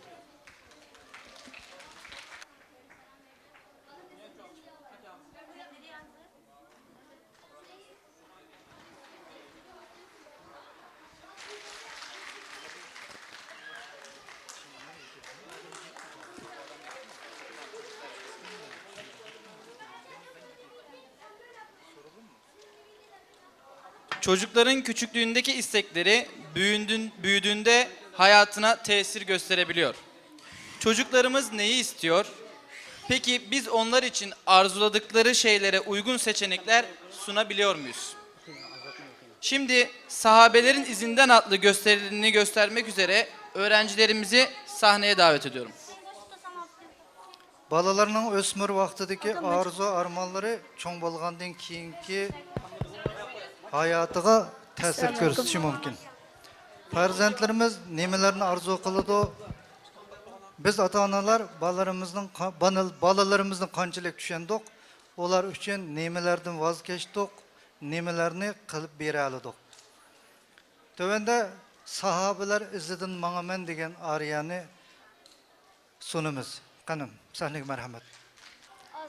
Çocukların küçüklüğündeki istekleri büyüdüğünde hayatına tesir gösterebiliyor. Çocuklarımız neyi istiyor? Peki biz onlar için arzuladıkları şeylere uygun seçenekler sunabiliyor muyuz? Şimdi Sahabelerin İzinden adlı gösterilerini göstermek üzere öğrencilerimizi sahneye davet ediyorum. بالىلارنىڭ ئۆسمۈر ۋاقتىدىكى ئارزۇ-ئارمانلىرى چوڭ بولغاندىن كېيىنكى ھاياتىغا تەسىر كۆرسىتىشى مۇمكىن. پەرزەنتلىرىمىز نېمىلەرنى ئارزۇ قىلىدۇ؟ بىز ئاتا-ئانىلار بالىلىرىمىزنىڭ قا-، بانىل-، بالىلىرىمىزنى قانچىلىك چۈشەندۇق؟ ئۇلار ئۈچۈن نېمىلەردىن ۋاز كەچتۇق؟ نېمىلەرنى قىلىپ بېرەلىدۇق؟ تۆۋەندە ساھابىلەر ئىزىدىن ماڭىمەن دېگەن ئارىيەنى سۇنىمىز. قېنىم، سەھنىگە مەرھەمەت.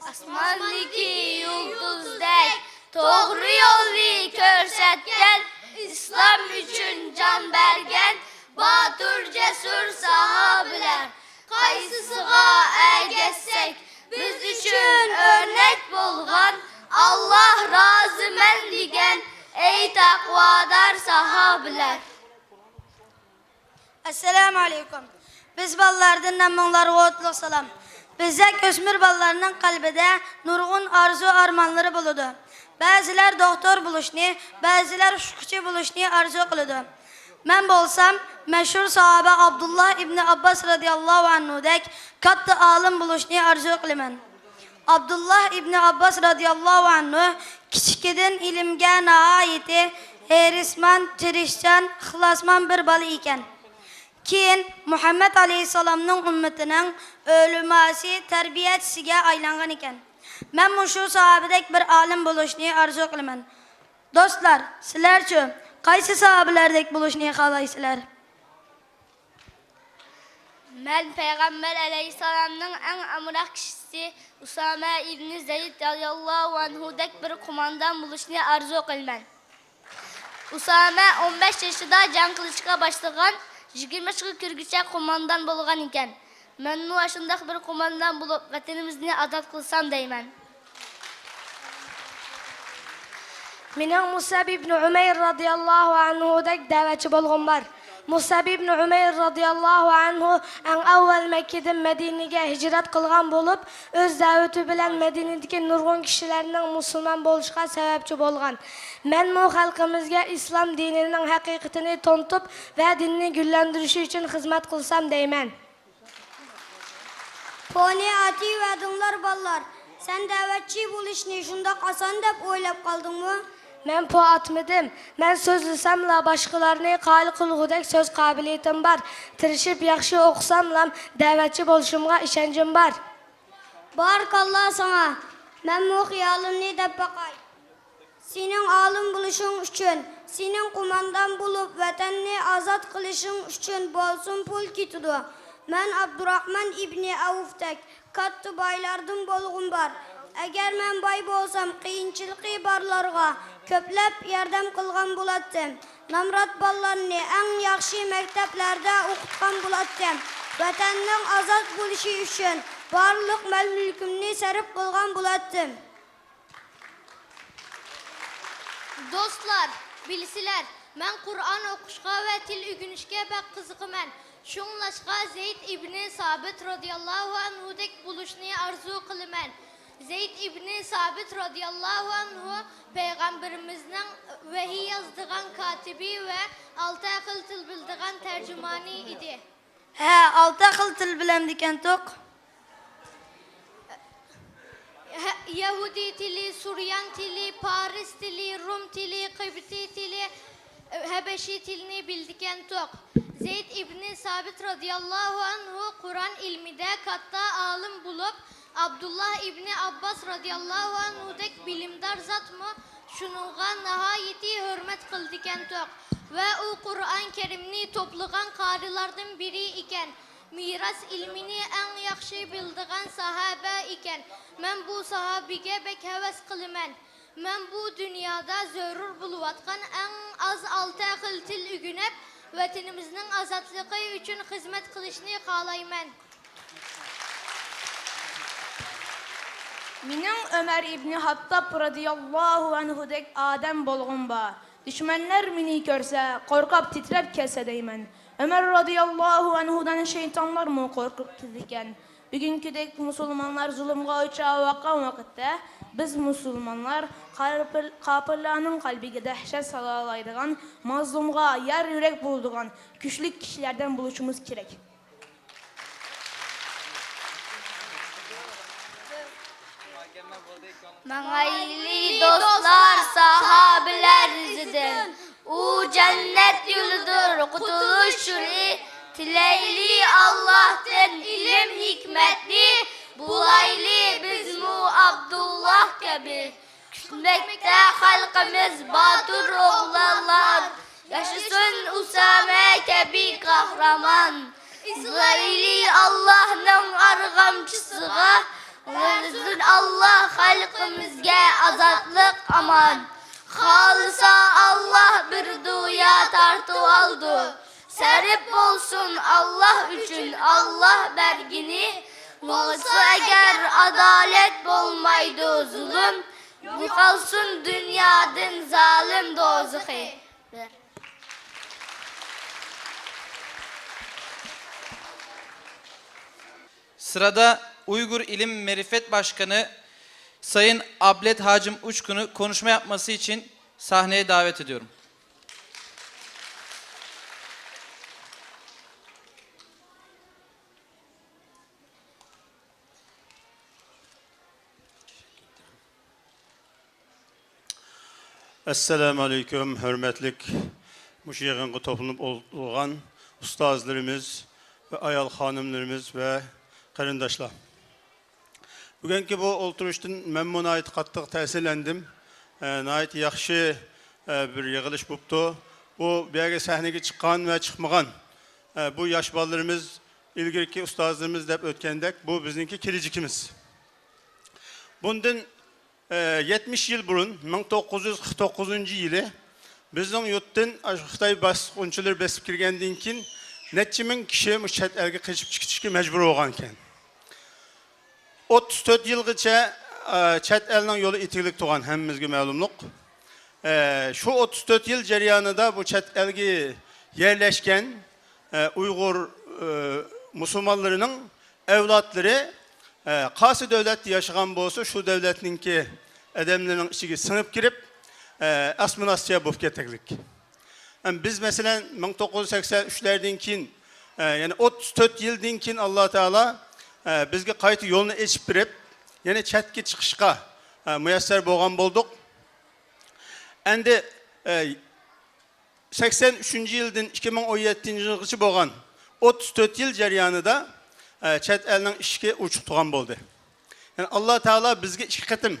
ئاسماندىكى يۇلتۇزدەك توغرا يولنى كۆرسەتكەن، ئىسلام ئۈچۈن جان بەرگەن باتۇر، جەسۇر ساھابىلەر. قايسىسىغا ئەگەشسەك، بىز ئۈچۈن ئۆرنەك بولغان، ئاللاھ رازىمەن دېگەن، ئەي تەقۋادار ساھابىلەر. ئەسسالامۇ ئەلەيكۇم. بىز بالىلاردىن ھەممىڭلارغا ئوتلۇق سالام. بىزدەك ئۆسمۈر بالىلارنىڭ قەلبىدە نۇرغۇن ئارزۇ-ئارمانلىرى بولىدۇ. بەزىلەر دوختۇر بولۇشنى، بەزىلەر ئۇچقۇچى بولۇشنى ئارزۇ قىلىدۇ. مەن بولسام مەشھۇر ساھابە ئابدۇللا ئىبنى ئابباس رازىياللاھۇ ئەنھۇدەك كاتتا ئالىم بولۇشنى ئارزۇ قىلىمەن. ئابدۇللا ئىبنى ئابباس رازىياللاھۇ ئەنھۇ كىچىكىدىن ئىلىمگە ناھايىتى ھېرىسمەن، تىرىشچان، ئىخلاسمەن بىر بالا ئىكەن. كېيىن مۇھەممەد ئەلەيھىسسالامنىڭ ئۈممىتىنىڭ ئۆلىماسى، تەربىيەچىسىگە ئايلانغان ئىكەن. مەن مۇشۇ ساھابىدەك بىر ئالىم بولۇشنى ئارزۇ قىلىمەن. دوستلار، سىلەرچۇ، قايسى ساھابىلەردەك بولۇشنى خالايسىلەر؟ مەن پەيغەمبەر ئەلەيھىسسالامنىڭ ئەڭ ئامراق كىشىسى ئۇسامە ئىبنى زەيد رازىياللاھۇ ئەنھۇدەك بىر قوماندان بولۇشنى ئارزۇ قىلىمەن. ئۇسامە ئون بەش يېشىدا جەڭ قىلىشقا باشلىغان، يىگىرمە ياشقا كىرگۈچە قوماندان بولغان ئىكەن. مەنمۇ ئاشۇنداق بىر قوماندان بولۇپ، ۋەتىنىمىزنى ئازاد قىلسام دەيمەن. مېنىڭ مۇسئەب ئىبنى ئۇمەير رازىياللاھۇ ئەنھۇدەك دەۋەتچى بولغۇم بار. مۇسئەب ئىبنى ئۇمەير رازىياللاھۇ ئەنھۇ ئەڭ ئەۋۋەل مەككىدىن مەدىنىگە ھىجرەت قىلغان بولۇپ، ئۆز دەۋىتى بىلەن مەدىنىدىكى نۇرغۇن كىشىلەرنىڭ مۇسۇلمان بولۇشىغا سەۋەبچى بولغان. مەنمۇ خەلقىمىزگە ئىسلام دىنىنىڭ ھەقىقىتىنى تونۇتۇپ ۋە دىننى گۈللەندۈرۈشى ئۈچۈن خىزمەت قىلسام دەيمەن. پونى ئاتىۋەدىڭلار بالىلار. سەن دەۋەتچى بولۇشنى شۇنداق ئاسان دەپ ئويلاپ قالدىڭمۇ؟ مەن پو ئاتمىدىم. مەن سۆزلىسەملا باشقىلارنى قايىل قىلغۇدەك سۆز قابىلىيىتىم بار. تىرىشىپ ياخشى ئوقۇساملام دەۋەتچى بولۇشۇمغا ئىشەنچىم بار. بارىكاللا ساڭا. مەنمۇ خىيالىمنى دەپ باقاي. سېنىڭ ئالىم بولۇشۇڭ ئۈچۈن، سېنىڭ قوماندان بولۇپ ۋەتەننى ئازاد قىلىشىڭ ئۈچۈن بولسۇن پۇل كېتىدۇ. مەن ئابدۇراخمان ئىبنى ئەۋفتەك كاتتا بايلاردىن بولغۇم بار. ئەگەر مەن باي بولسام، قىيىنچىلىقى بارلارغا كۆپلەپ ياردەم قىلغان بولاتتىم. نامرات بالىلارنى ئەڭ ياخشى مەكتەپلەردە ئوقۇتقان بولاتتىم. ۋەتەننىڭ ئازاد بولۇشى ئۈچۈن بارلىق مال-مۈلكۈمنى سەرپ قىلغان بولاتتىم. دوستلار، بىلىسىلەر، مەن قۇرئان ئوقۇشقا ۋە تىل ئۆگىنىشكە بەك قىزىقىمەن. شۇڭلاشقا زەيد ئىبنى سابىت رازىياللاھۇ ئەنھۇدەك بولۇشنى ئارزۇ قىلىمەن. زەيد ئىبنى سابىت رازىياللاھۇ ئەنھۇ پەيغەمبىرىمىزنىڭ ۋەھىي يازىدىغان كاتىپى ۋە ئالتە خىل تىل بىلىدىغان تەرجىمانى ئىدى. ھە، ئالتە خىل تىل بىلەمدىكەنتۇق. ھە، يەھۇدىي تىلى، سۇريان تىلى، پارس تىلى، رۇم تىلى، قىبتىي تىلى، ھەبەشىي تىلىنى بىلىدىكەنتۇق. زەيد ئىبنى سابىت رازىياللاھۇ ئەنھۇ قۇرئان ئىلمىدە كاتتا ئالىم بولۇپ، ئابدۇللا ئىبنى ئابباس رازىياللاھۇ ئەنھۇدەك بىلىمدار زاتمۇ شۇنىڭغا ناھايىتى ھۆرمەت قىلىدىكەنتۇق ۋە ئۇ قۇرئان كەرىمنى توپلىغان قارىلاردىن بىرى ئىكەن. مىراس ئىلمىنى ئەڭ ياخشى بىلىدىغان ساھابە ئىكەن. مەن بۇ ساھابىگە بەك ھەۋەس قىلىمەن. مەن بۇ دۇنيادا زۆرۈر بولۇۋاتقان ئەڭ ئاز ئالتە خىل تىل ئۆگىنىپ، ۋەتىنىمىزنىڭ ئازادلىقى ئۈچۈن خىزمەت قىلىشنى خالايمەن. مېنىڭ ئۆمەر ئىبنى خاتتاب رازىياللاھۇ ئەنھۇدەك ئادەم بولغۇم بار. دۈشمەنلەر مېنى كۆرسە، قورقۇپ تىترەپ كەتسە دەيمەن. ئۆمەر رازىياللاھۇ ئەنھۇدىن شەيتانلارمۇ قورقۇپ كېتىدىكەن. بۈگۈنكىدەك مۇسۇلمانلار زۇلۇمغا ئۇچراۋاتقان ۋاقىتتا، بىز مۇسۇلمانلار قاپىر-، قاپىرلارنىڭ قەلبىگە دەھشەت سالالايدىغان، مازلۇمغا يار يۈرەك بولىدىغان كۈچلۈك كىشىلەردىن بولۇشىمىز كېرەك. ماڭايلى دوستلار ساھابىلەر ئىزىدىن، ئۇ جەننەت يولىدۇر قۇتۇلۇش يولى. تىلەيلى ئاللاھتىن ئىلىم ھېكمەتنى، بولايلى بىزمۇ ئابدۇللاھ كەبى. كۈتمەكتە خەلقىمىز باتۇر ئوغلانلار، ياشىسۇن ئۇسامە كەبى قەھرىمان. ئىزرائىلى ئاللاھنىڭ ئارغامچىسىغا، بەرسۇن ئاللاھ خەلقىمىزگە ئازادلىق، ئامان. خالىسا ئاللاھ بىر دۇنيا تارتىۋالىدۇ. سەرپ بولسۇن ئاللاھ ئۈچۈن ئاللاھ بەرگىنى، بولسا ئەگەر ئادالەت بولمايدۇ زۇلۇم، يوقالسۇن دۇنيادىن زالىم دوزىخى. Sırada Uygur İlim Marifet Başkanı Sayın Ablet Hacım Uçkun'u konuşma yapması için sahneye davet ediyorum. ئەسسالامۇ ئەلەيكۇم، ھۆرمەتلىك مۇشۇ يىغىنغا توپلىنىپ ئولتۇرغان ئۇستازلىرىمىز ۋە ئايال خانىملىرىمىز ۋە قېرىنداشلار. بۈگۈنكى بۇ ئولتۇرۇشتىن مەنمۇ ناھايىتى قاتتىق تەسىرلەندىم. ئە، ناھايىتى ياخشى، ئە، بىر يىغىلىش بوپتۇ. بۇ، بۇ يەرگە سەھنىگە چىققان ۋە چىقمىغان، ئە، بۇ ياش بالىلىرىمىز، ئىلگىرىكى ئۇستازلىرىمىز دەپ ئۆتكەندەك، بۇ بىزنىڭكى كېلىچىكىمىز. بۇندىن، ئە، يەتمىش يىل بۇرۇن، مىڭ توققۇز يۈز قىرىق توققۇزىنچى يىلى بىزنىڭ يۇرتتىن ئاشۇ خىتاي باسقۇنچىلىرى بېسىپ كىرگەندىن كېيىن، نەچچە مىڭ كىشى مۇشۇ چەت ئەلگە قېچىپ چىقىشقا مەجبۇر بولغانىكەن. ئوتتۇز تۆت يىلغىچە، ئە، چەت ئەلنىڭ يولى ئېتىكلىك تۇرغان، ھەممىمىزگە مەلۇملۇق. ئە، شۇ ئوتتۇز تۆت يىل جەريانىدا بۇ چەت ئەلگە يەرلەشكەن، ئە، ئۇيغۇر، ئە، مۇسۇلمانلىرىنىڭ ئەۋلادلىرى، ئە، قايسى دۆلەتتە ياشىغان بولسا، شۇ دۆلەتنىڭكى ئادەملىرىنىڭ ئىچىگە سىڭىپ كىرىپ، ئە، ئاسسىمىلياتسىيە بولۇپ كەتكەنلىك. ئەم، بىز، مەسىلەن، مىڭ توققۇز يۈز سەكسەن ئۈچلەردىن كېيىن، ئە، يەنى ئوتتۇز تۆت يىلدىن كېيىن ئاللا تائالا، ئە، بىزگە قايتا يولنى ئېچىپ بېرىپ، يەنى چەتكە چىقىشقا، ئە، مۇيەسسەر بولغان بولدۇق. ئەمدى، ئە، سەكسەن ئۈچىنچى يىلدىن ئىككى مىڭ ئون يەتتىنچى يىلغىچە بولغان ئوتتۇز تۆت يىل جەريانىدا، ئە، چەت ئەلنىڭ ئىشىكى ئوچۇق تۇرغان بولدى. يەنى ئاللا تائالا بىزگە ئىككى قېتىم،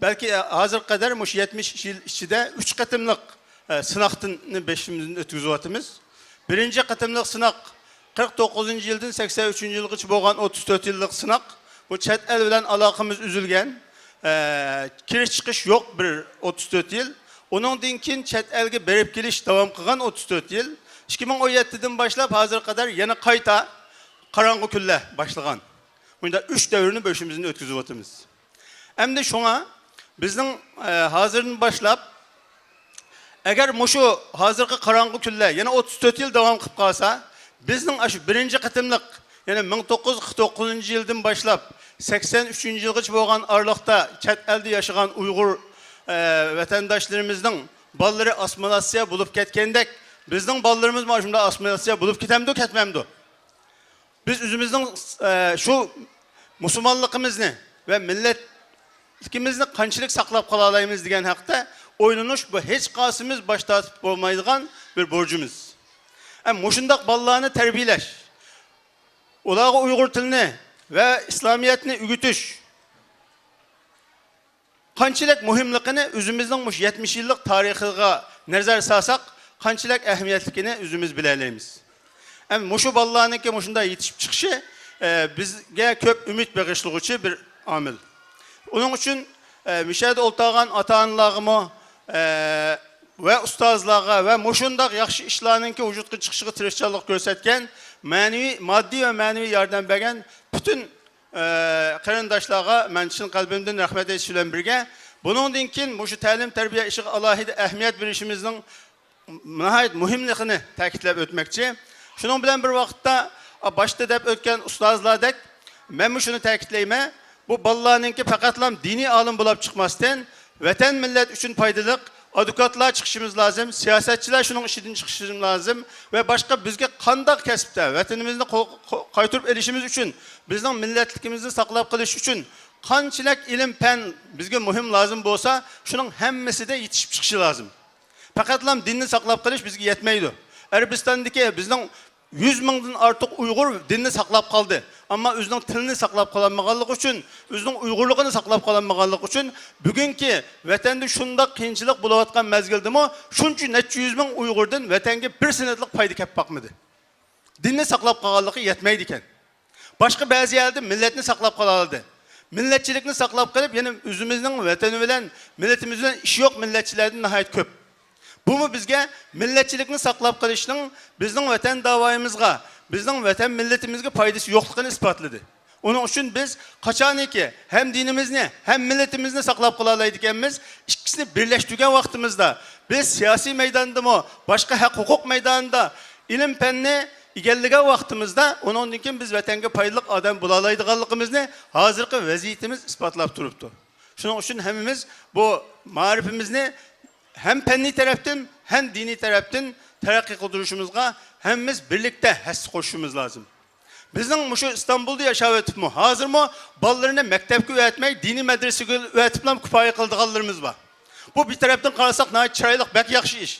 بەلكى، ئە، ھازىرغا قەدەر مۇشۇ يەتمىش يىل ئىچىدە ئۈچ قېتىملىق، ئە، سىناقتىن بېشىمىزدىن ئۆتكۈزۈۋاتىمىز. بىرىنچى قېتىملىق سىناق قىرىق توققۇزىنچى يىلدىن سەكسەن ئۈچىنچى يىلغىچە بولغان ئوتتۇز تۆت يىللىق سىناق. بۇ چەت ئەل بىلەن ئالاقىمىز ئۈزۈلگەن، ئە، كىرىش چىقىش يوق بىر ئوتتۇز تۆت يىل. ئۇنىڭدىن كېيىن چەت ئەلگە بېرىپ كېلىش داۋام قىلغان ئوتتۇز تۆت يىل. ئىككى مىڭ ئون يەتتىدىن باشلاپ ھازىرغا قەدەر يەنە قايتا قاراڭغۇ كۈنلەر باشلىغان. مۇنداق ئۈچ دەۋرنى بېشىمىزدىن ئۆتكۈزۈۋاتىمىز. ئەمدى شۇڭا بىزنىڭ، ئە، ھازىردىن باشلاپ، ئەگەر مۇشۇ ھازىرقى قاراڭغۇ كۈنلەر يەنە ئوتتۇز تۆت يىل داۋام قىلىپ قالسا، بىزنىڭ ئاشۇ بىرىنچى قېتىملىق، يەنى مىڭ توققۇز يۈز قىرىق توققۇزىنچى يىلدىن باشلاپ سەكسەن ئۈچىنچى يىلغىچە بولغان ئارىلىقتا چەت ئەلدە ياشىغان ئۇيغۇر، ئە، ۋەتەنداشلىرىمىزنىڭ بالىلىرى ئاسسىمىلياتسىيە بولۇپ كەتكەندەك، بىزنىڭ بالىلىرىمىزمۇ شۇنداق ئاسسىمىلياتسىيە بولۇپ كېتەمدۇ، كەتمەمدۇ؟ بىز ئۆزىمىزنىڭ، ئە، شۇ مۇسۇلمانلىقىمىزنى ۋە مىللەتلىكىمىزنى قانچىلىك ساقلاپ قالالايمىز دېگەن ھەقتە ئويلىنىش، بۇ ھېچقايسىمىز باش تارتىپ بولمايدىغان بىر بۇرجىمىز. ئە، مۇشۇنداق بالىلارنى تەربىيەلەش، ئۇلارغا ئۇيغۇر تىلىنى ۋە ئىسلامىيەتنى ئۆگىتىش، قانچىلىك مۇھىملىقىنى ئۆزىمىزنىڭ مۇشۇ يەتمىش يىللىق تارىخىغا نەزەر سالساق، قانچىلىك ئەھمىيەتلىكىنى ئۆزىمىز بىلەلەيمىز. ئەمما مۇشۇ بالىلارنىڭكى مۇشۇنداق يېتىشىپ چىقىشى، ئە، بىزگە كۆپ ئۈمىد بېغىشلىغۇچى بىر ئامىل. ئۇنىڭ ئۈچۈن، ئە، مۇشۇ يەردە ئولتۇرغان ئاتا-ئانىلارغىمۇ، ئە، ۋە ئۇستازلارغا ۋە مۇشۇنداق ياخشى ئىشلارنىڭكى ۋۇجۇدقا چىقىشىغا تىرىشچانلىق كۆرسەتكەن، مەنىۋى، ماددىي ۋە مەنىۋى ياردەم بەرگەن پۈتۈن ئە، قېرىنداشلارغا مەن چىن قەلبىمدىن رەھمەت ئېيتىش بىلەن بىرگە، بۇنىڭدىن كېيىن مۇشۇ تەلىم-تەربىيە ئىشىغا ئالاھىدە ئەھمىيەت بېرىشىمىزنىڭ ناھايىتى مۇھىملىقىنى تەكىتلەپ ئۆتمەكچى. شۇنىڭ بىلەن بىر ۋاقىتتا، ئا، باشتا دەپ ئۆتكەن ئۇستازلاردەك مەنمۇ شۇنى تەكىتلەيمەن، بۇ بالىلارنىڭكى پەقەتلا دىنىي ئالىم بولۇپ چىقماستىن، ۋەتەن، مىللەت ئۈچۈن پايدىلىق ئادۋوكاتلار چىقىشىمىز لازىم، سىياسەتچىلەر شۇنىڭ ئىچىدىن چىقىشىمىز لازىم ۋە باشقا بىزگە قانداق كەسىپتە ۋەتىنىمىزنى قو-، قو-، قايتۇرۇپ ئېلىشىمىز ئۈچۈن، بىزنىڭ مىللەتلىكىمىزنى ساقلاپ قېلىش ئۈچۈن قانچىلىك ئىلىم-پەن بىزگە مۇھىم لازىم بولسا، شۇنىڭ ھەممىسىدە يېتىشىپ چىقىشى لازىم. پەقەتلا دىننى ساقلاپ قېلىش بىزگە يەتمەيدۇ. ئەرەبىستاندىكى بىزنىڭ يۈز مىڭدىن ئارتۇق ئۇيغۇر دىننى ساقلاپ قالدى. ئەمما ئۆزىنىڭ تىلىنى ساقلاپ قالالمىغانلىقى ئۈچۈن، ئۆزىنىڭ ئۇيغۇرلۇقىنى ساقلاپ قالالمىغانلىقى ئۈچۈن، بۈگۈنكى ۋەتەندە شۇنداق قىيىنچىلىق بولۇۋاتقان مەزگىلدىمۇ شۇنچە نەچچە يۈز مىڭ ئۇيغۇردىن ۋەتەنگە بىر سېنىتلىق پايدا كەپ باقمىدى. دىننى ساقلاپ قالغانلىقى يەتمەيدىكەن. باشقا بەزى يەردە مىللەتنى ساقلاپ قالالىدى. مىللەتچىلىكنى ساقلاپ قېلىپ، يەنە ئۆزىمىزنىڭ ۋەتىنى بىلەن، مىللىتىمىز بىلەن ئىشى يوق مىللەتچىلەردىن ناھايىتى كۆپ. بۇمۇ بىزگە مىللەتچىلىكنى ساقلاپ قېلىشنىڭ بىزنىڭ ۋەتەن داۋايىمىزغا، بىزنىڭ ۋەتەن مىللىتىمىزگە پايدىسى يوقلۇقىنى ئىسپاتلىدى. ئۇنىڭ ئۈچۈن بىز قاچانكى ھەم دىنىمىزنى، ھەم مىللىتىمىزنى ساقلاپ قالالايدىكەنمىز، ئىككىسىنى بىرلەشتۈرگەن ۋاقتىمىزدا، بىز سىياسىي مەيداندىمۇ، باشقا ھەق-ھوقۇق مەيدانىدا، ئىلىم-پەننى ئىگىلىگەن ۋاقتىمىزدا، ئۇنىڭدىن كېيىن بىز ۋەتەنگە پايدىلىق ئادەم بولالايدىغانلىقىمىزنى ھازىرقى ۋەزىيىتىمىز ئىسپاتلاپ تۇرۇپتۇ. شۇنىڭ ئۈچۈن ھەممىمىز بۇ مائارىپىمىزنى ھەم پەننىي تەرەپتىن، ھەم دىنىي تەرەپتىن تەرەققىي قىلدۇرۇشىمىزغا ھەممىمىز بىرلىكتە ھەسسە قوشۇشىمىز لازىم. بىزنىڭ مۇشۇ ئىستانبۇلدا ياشاۋېتىپمۇ، ھازىرمۇ بالىلىرىنى مەكتەپكە ئەۋەتمەي، دىنىي مەدرىسىگە ئەۋەتىپلا كۇپايە قىلىدىغانلىرىمىز بار. بۇ بىر تەرەپتىن قارىساق ناھايىتى چىرايلىق، بەك ياخشى ئىش.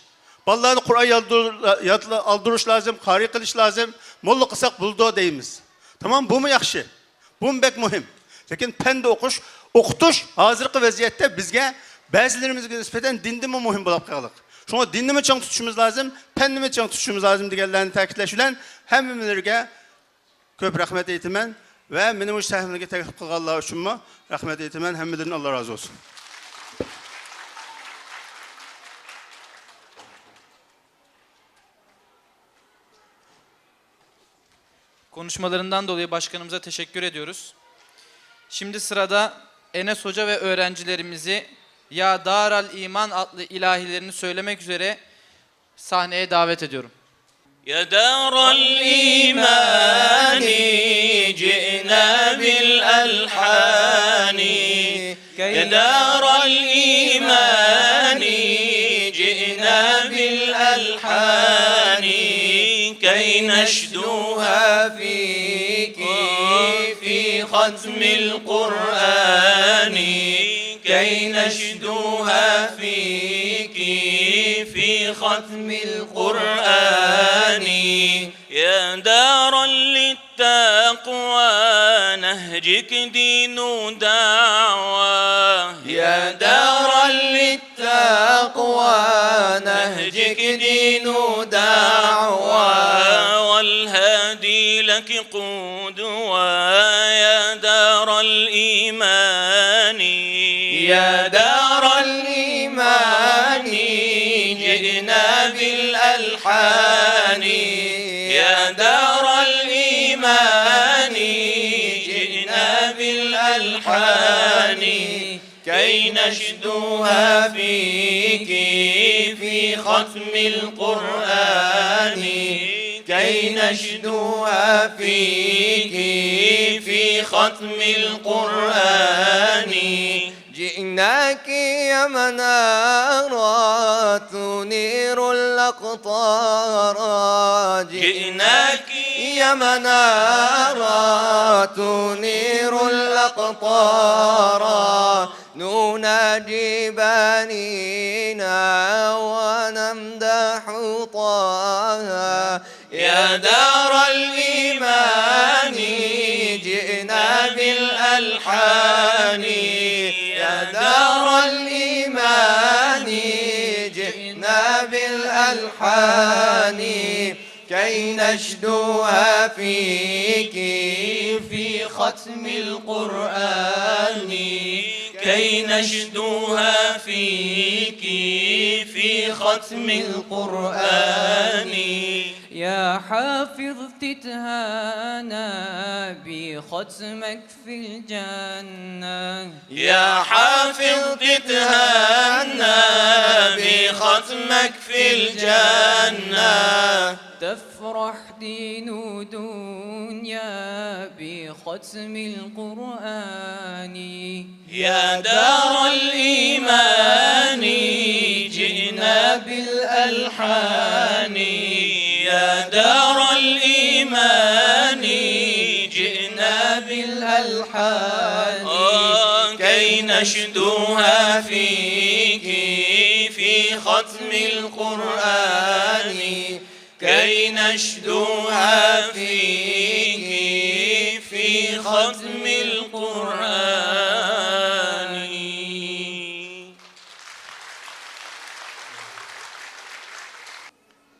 بالىلارنى قۇرئان يادلا-، يادلا-، ئالدۇرۇش لازىم، قارىي قىلىش لازىم، موللا قىلساق بولىدۇ دەيمىز. تامام، بۇمۇ ياخشى. بۇمۇ بەك مۇھىم. لېكىن پەندە ئوقۇش، ئوقۇتۇش ھازىرقى ۋەزىيەتتە بىزگە، بەزىلىرىمىزگە نىسبەتەن دىندىنمۇ مۇھىم بولۇپ قالدۇق. شۇڭا دىننىمۇ چىڭ تۇتۇشىمىز لازىم، پەننىمۇ چىڭ تۇتۇشىمىز لازىم دېگەنلەرنى تەكىتلەش بىلەن ھەممىلىرىگە كۆپ رەھمەت ئېيتىمەن ۋە مېنى مۇشۇ سەھنىگە تەكلىپ قىلغانلار ئۈچۈنمۇ رەھمەت ئېيتىمەن. ھەممىلىرىدىن ئاللا رازى بولسۇن. Konuşmalarından dolayı başkanımıza teşekkür ediyoruz. Şimdi sırada Enes Hoca ve öğrencilerimizi Ya Daral İman adlı ilahilerini söylemek üzere sahneye davet ediyorum. يا دار الإيمان جئنا بالألحان، يا دار الإيمان جئنا بالألحان، كي نشدوها فيك في ختم القرآن، كي نشدوها فيك في ختم القرآن. يا دارا للتقوى نهجك دين دعوة، يا دارا للتقوى نهجك دين دعوة، والهادي لك قدوة، يا دار الإيمان، يا دار الإيمان، جئنا بالألحان، يا دار الإيمان، جئنا بالألحان، كي نشدوها فيك في ختم القرآن، كي نشدوها فيك في ختم القرآن. جئناك يا منارة تنير الأقطار، جئناك يا منارة تنير الأقطار، نناجي بانينا ونمدح طه. يا دار الإيمان جئنا بالألحان، يا دار الإيمان جئنا بالألحان، كي نشدوها فيك في ختم القرآن، كي نشدوها فيك في ختم القرآن. يا حافظ تتهانى بختمك في الجنة، يا حافظ تتهنى بختمك في الجنة. تفرح دين دنيا بختم القرآن. يا دار الإيمان جئنا بالألحان، يا دار الإيمان جئنا بالألحان، كي نشدوها فيك في ختم القرآن، كي نشدوها فيك في ختم القرآن.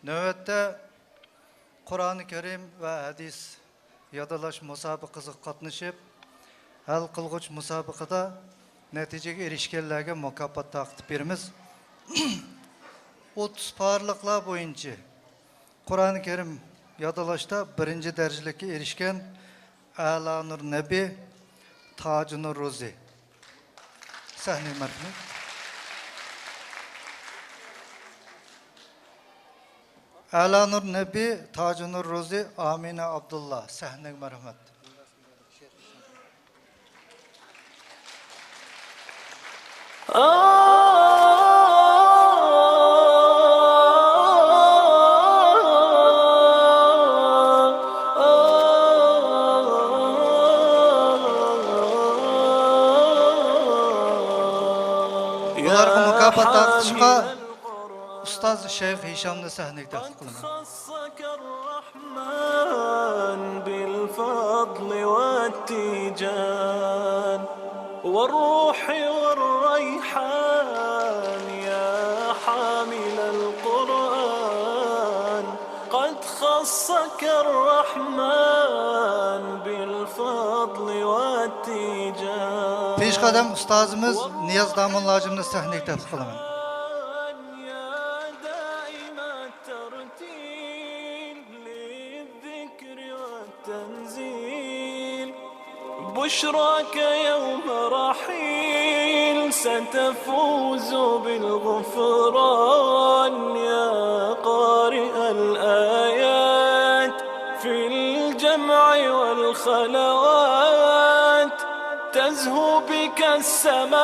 نۆۋەتتە قۇرئانى كەرىم ۋە ھەدىس يادلاش مۇسابىقىسىگە قاتنىشىپ، ھەل قىلغۇچ مۇسابىقىدە نەتىجىگە ئېرىشكەنلەرگە مۇكاپات تارقىتىپ بېرىمىز. ئوتتۇز پارىلىقلار بويىچە قۇرئانى كەرىم يادلاشتا بىرىنچى دەرىجىلىككە ئېرىشكەن ئەلانۇر نەبى، تاجىنۇر روزى. سەھنىگە مەرھەمەت. ئەلانۇر نەبى، تاجىنۇر روزى، ئامىنە ئابدۇللا. سەھنىگە مەرھەمەت. ئۇلارغا مۇكاپات تارقىتىشقا ئۇستاز شەيخ ھىشامنى سەھنىگە تەكلىپ قىلىمەن. خصك الرحمن بالفضل والتيجان والروح والريحان يا حامل القرآن، قد خصك الرحمن بالفضل والتيجان. پېشقەدەم ئۇستازىمىز نىياز داموللا ھاجىمنى سەھنىگە تەكلىپ قىلىمەن. يا دائم الترتيل للذكر والتنزيل. بشراك يوم رحيل ستفوز بالغفران يا قارئ الآيات في الجمع والخلوات تزهو بك السماوات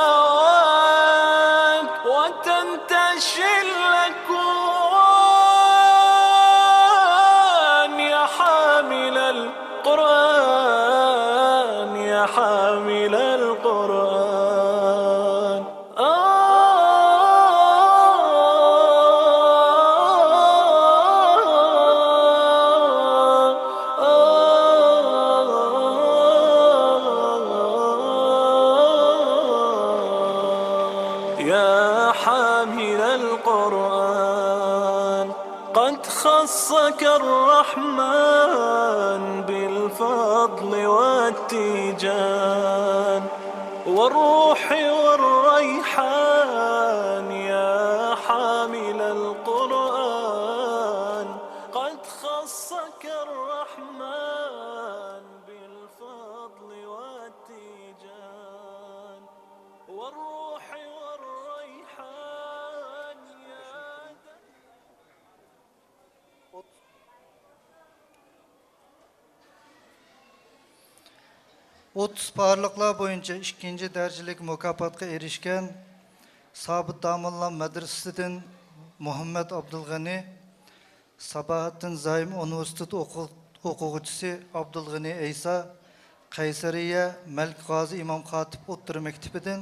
وتنتشي الأكوان يا حامل القرآن يا حامل القرآن. آه، آه، آه، يا حامل القرآن. قد خصك الرحمن بالفضل والتيجان والروح والريحان يا حامل القرآن. قد خصك الرحمن بالفضل والتيجان والروح والريحان يا ئوتتۇز پارلىقلار بويىچە ئىككىنچى دەرىجىلىك مۇكاپاتقا ئېرىشكەن سابىت داموللا مەدرىسىسىدىن مۇھەممەد ئابدۇلغېنى، ساباھەتتىن زايىم ئۇنىۋېرسىتېت ئوقۇ-، ئوقۇغۇچىسى ئابدۇلغېنى ئەيسا، قەيسەرىيە مەلىك غازى ئىمام خاتىپ ئوتتۇرا مەكتىپىدىن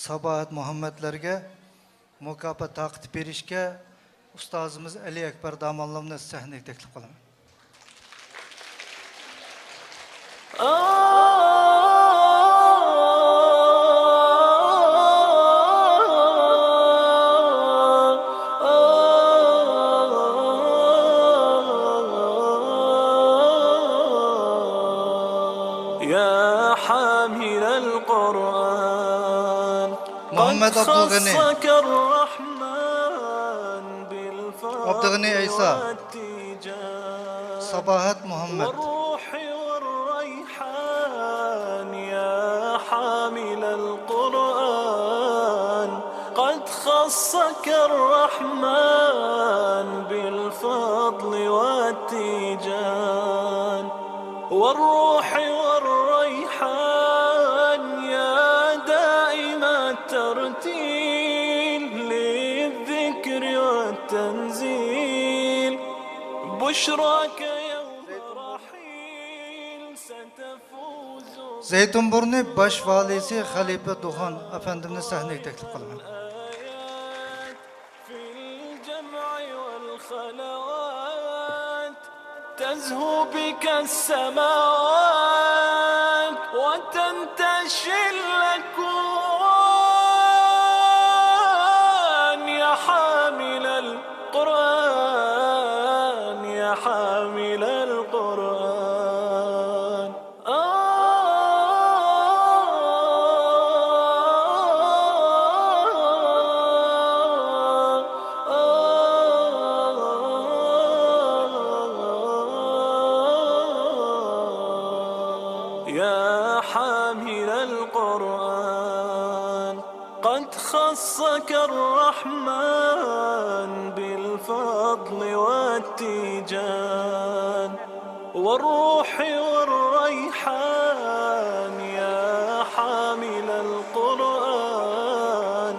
ساباھەت مۇھەممەدلەرگە مۇكاپات تارقىتىپ بېرىشكە ئۇستازىمىز ئەلى ئەكبەر داموللامنى سەھنىگە تەكلىپ قىلىمەن. يا حامل القرآن مۇھەممەد ئابدۇلغېنى. ئابدۇلغېنى ئەيسا. ساباھەت مۇھەممەد. قد خصك الرحمن بالفضل والتيجان والروح والريحان يا دائم الترتيل للذكر والتنزيل بشراك يوم رحيل ستفوز. زەيتۇنبۇرنى باش ۋالىسى خەلىپە دوخان ئەپەندىمنى سەھنىگە تەكلىپ قىلىمەن. في الجمع والخلوات تزهو بك السماوات وتنتشي الأكوان يا حامل القرآن يا حامل القرآن. يا حامل القرآن قد خصك الرحمن بالفضل والتيجان والروح والريحان يا حامل القرآن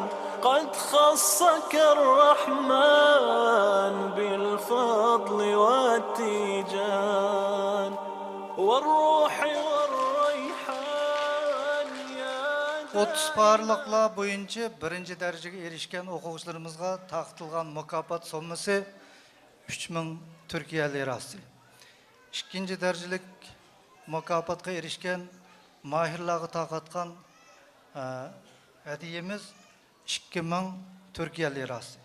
قد خصك الرحمن بالفضل والتيجان والروح والريحان يا ئوتتۇز پارلىقلار بويىچە بىرىنچى دەرىجىگە ئېرىشكەن ئوقۇغۇچىلىرىمىزغا تارقىتىلغان مۇكاپات سوممىسى ئۈچ مىڭ تۈركىيە لىراسى. ئىككىنچى دەرىجىلىك مۇكاپاتقا ئېرىشكەن ماھىرلارغا تارقاتقان، ئە، ھەدىيەمىز ئىككى مىڭ تۈركىيە لىراسى.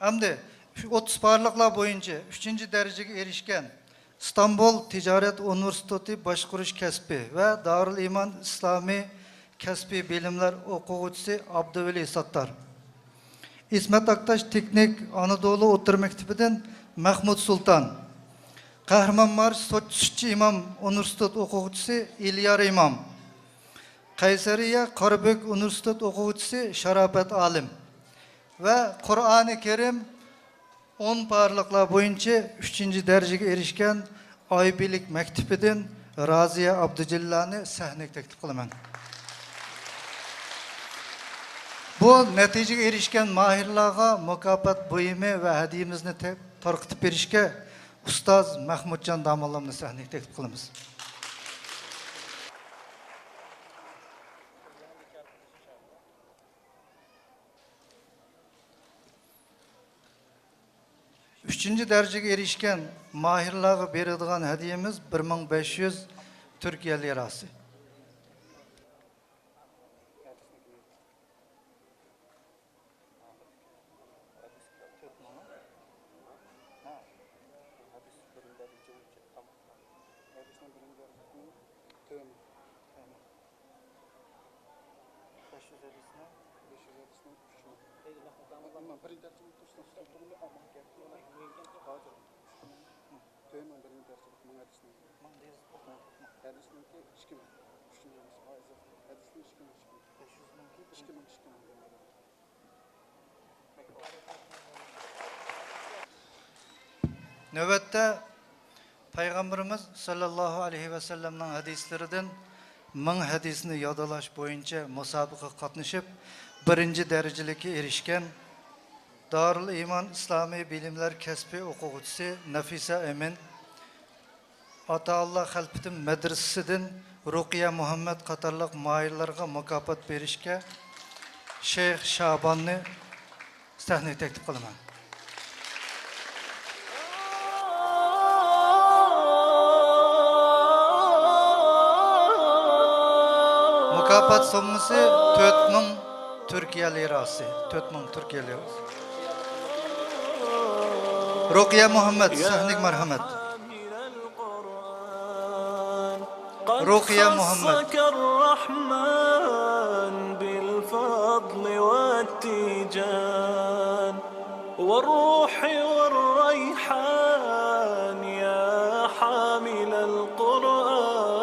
ئەمدى شۇ ئوتتۇز پارلىقلار بويىچە ئۈچىنچى دەرىجىگە ئېرىشكەن ئىستانبۇل تىجارەت ئۇنىۋېرسىتېتى باشقۇرۇش كەسپى ۋە دارۇل ئىمان ئىسلامىي كەسپىي بىلىملەر ئوقۇغۇچىسى ئابدۇۋەلى ساتتار. ئىسمەت ئاكتاش تېكنىك ئانادولۇ ئوتتۇرا مەكتىپىدىن مەخمۇت سۇلتان. قەھرىمانمارش سوتچى ئىمام ئۇنىۋېرسىتېت ئوقۇغۇچىسى ئېلىيار ئىمام، قەيسەرىيە قارابۈك ئۇنىۋېرسىتېت ئوقۇغۇچىسى شاراپەت ئالىم ۋە قۇرئانى كەرىم ئون پارلىقلار بويىچە ئۈچىنچى دەرىجىگە ئېرىشكەن ئايبىلىك مەكتىپىدىن رازىيە ئابدۇجېلىلانى سەھنىگە تەكلىپ قىلىمەن. بۇ نەتىجىگە ئېرىشكەن ماھىرلارغا مۇكاپات بۇيۇمى ۋە ھەدىيىمىزنى تە-، تارقىتىپ بېرىشكە ئۇستاز مەھمۇتجان داموللامنى سەھنىگە تەكلىپ قىلىمىز. ئۈچىنچى دەرىجىگە ئېرىشكەن ماھىرلارغا بېرىدىغان ھەدىيىمىز بىر مىڭ بەش يۈز تۈركىيە لىراسى. بەش يۈز ھەدىسنىڭ، بەش يۈز ھەدىسنىڭ ئۈچ مىڭ. ئەمما بىرىنچى دەرىجىنى تۇرسىڭىز، ھازىر ئۈچ مىڭ. تۆمىن بىرىنچى دەرىجىلىك مىڭ ھەدىسنىڭ. مىڭ دېيىز، ھەدىسنىڭكى ئىككى مىڭ. ئۈچ مىڭ ھەدىس. ھەدىسنىڭ ئىككى مىڭ، ئىككى مىڭ. بەش يۈزنىڭكى ئىككى مىڭ، ئىككى مىڭ. نۆۋەتتە پەيغەمبىرىمىز ساللاللاھۇ ئەلەيھى ۋەسەللەمنىڭ ھەدىسلىرىدىن مىڭ ھەدىسنى يادلاش بويىچە مۇسابىقىگە قاتنىشىپ، بىرىنچى دەرىجىلىككە ئېرىشكەن دارۇل ئىمان ئىسلامىي بىلىملەر كەسپى ئوقۇغۇچىسى نەفىسە ئەمىن، ئاتائاللا خەلپىتىم مەدرىسىسىدىن رۇقىيە مۇھەممەد قاتارلىق ماھىرلارغا مۇكاپات بېرىشكە شەيخ شاباننى سەھنىگە تەكلىپ قىلىمەن. مۇكاپات سوممىسى تۆت مىڭ تۈركىيە لىراسى، تۆت مىڭ تۈركىيە لىراسى. رۇقىيە مۇھەممەد، سەھنىگە مەرھەمەت. رۇقىيە مۇھەممەد. والروح والريحان يا حامل القرآن،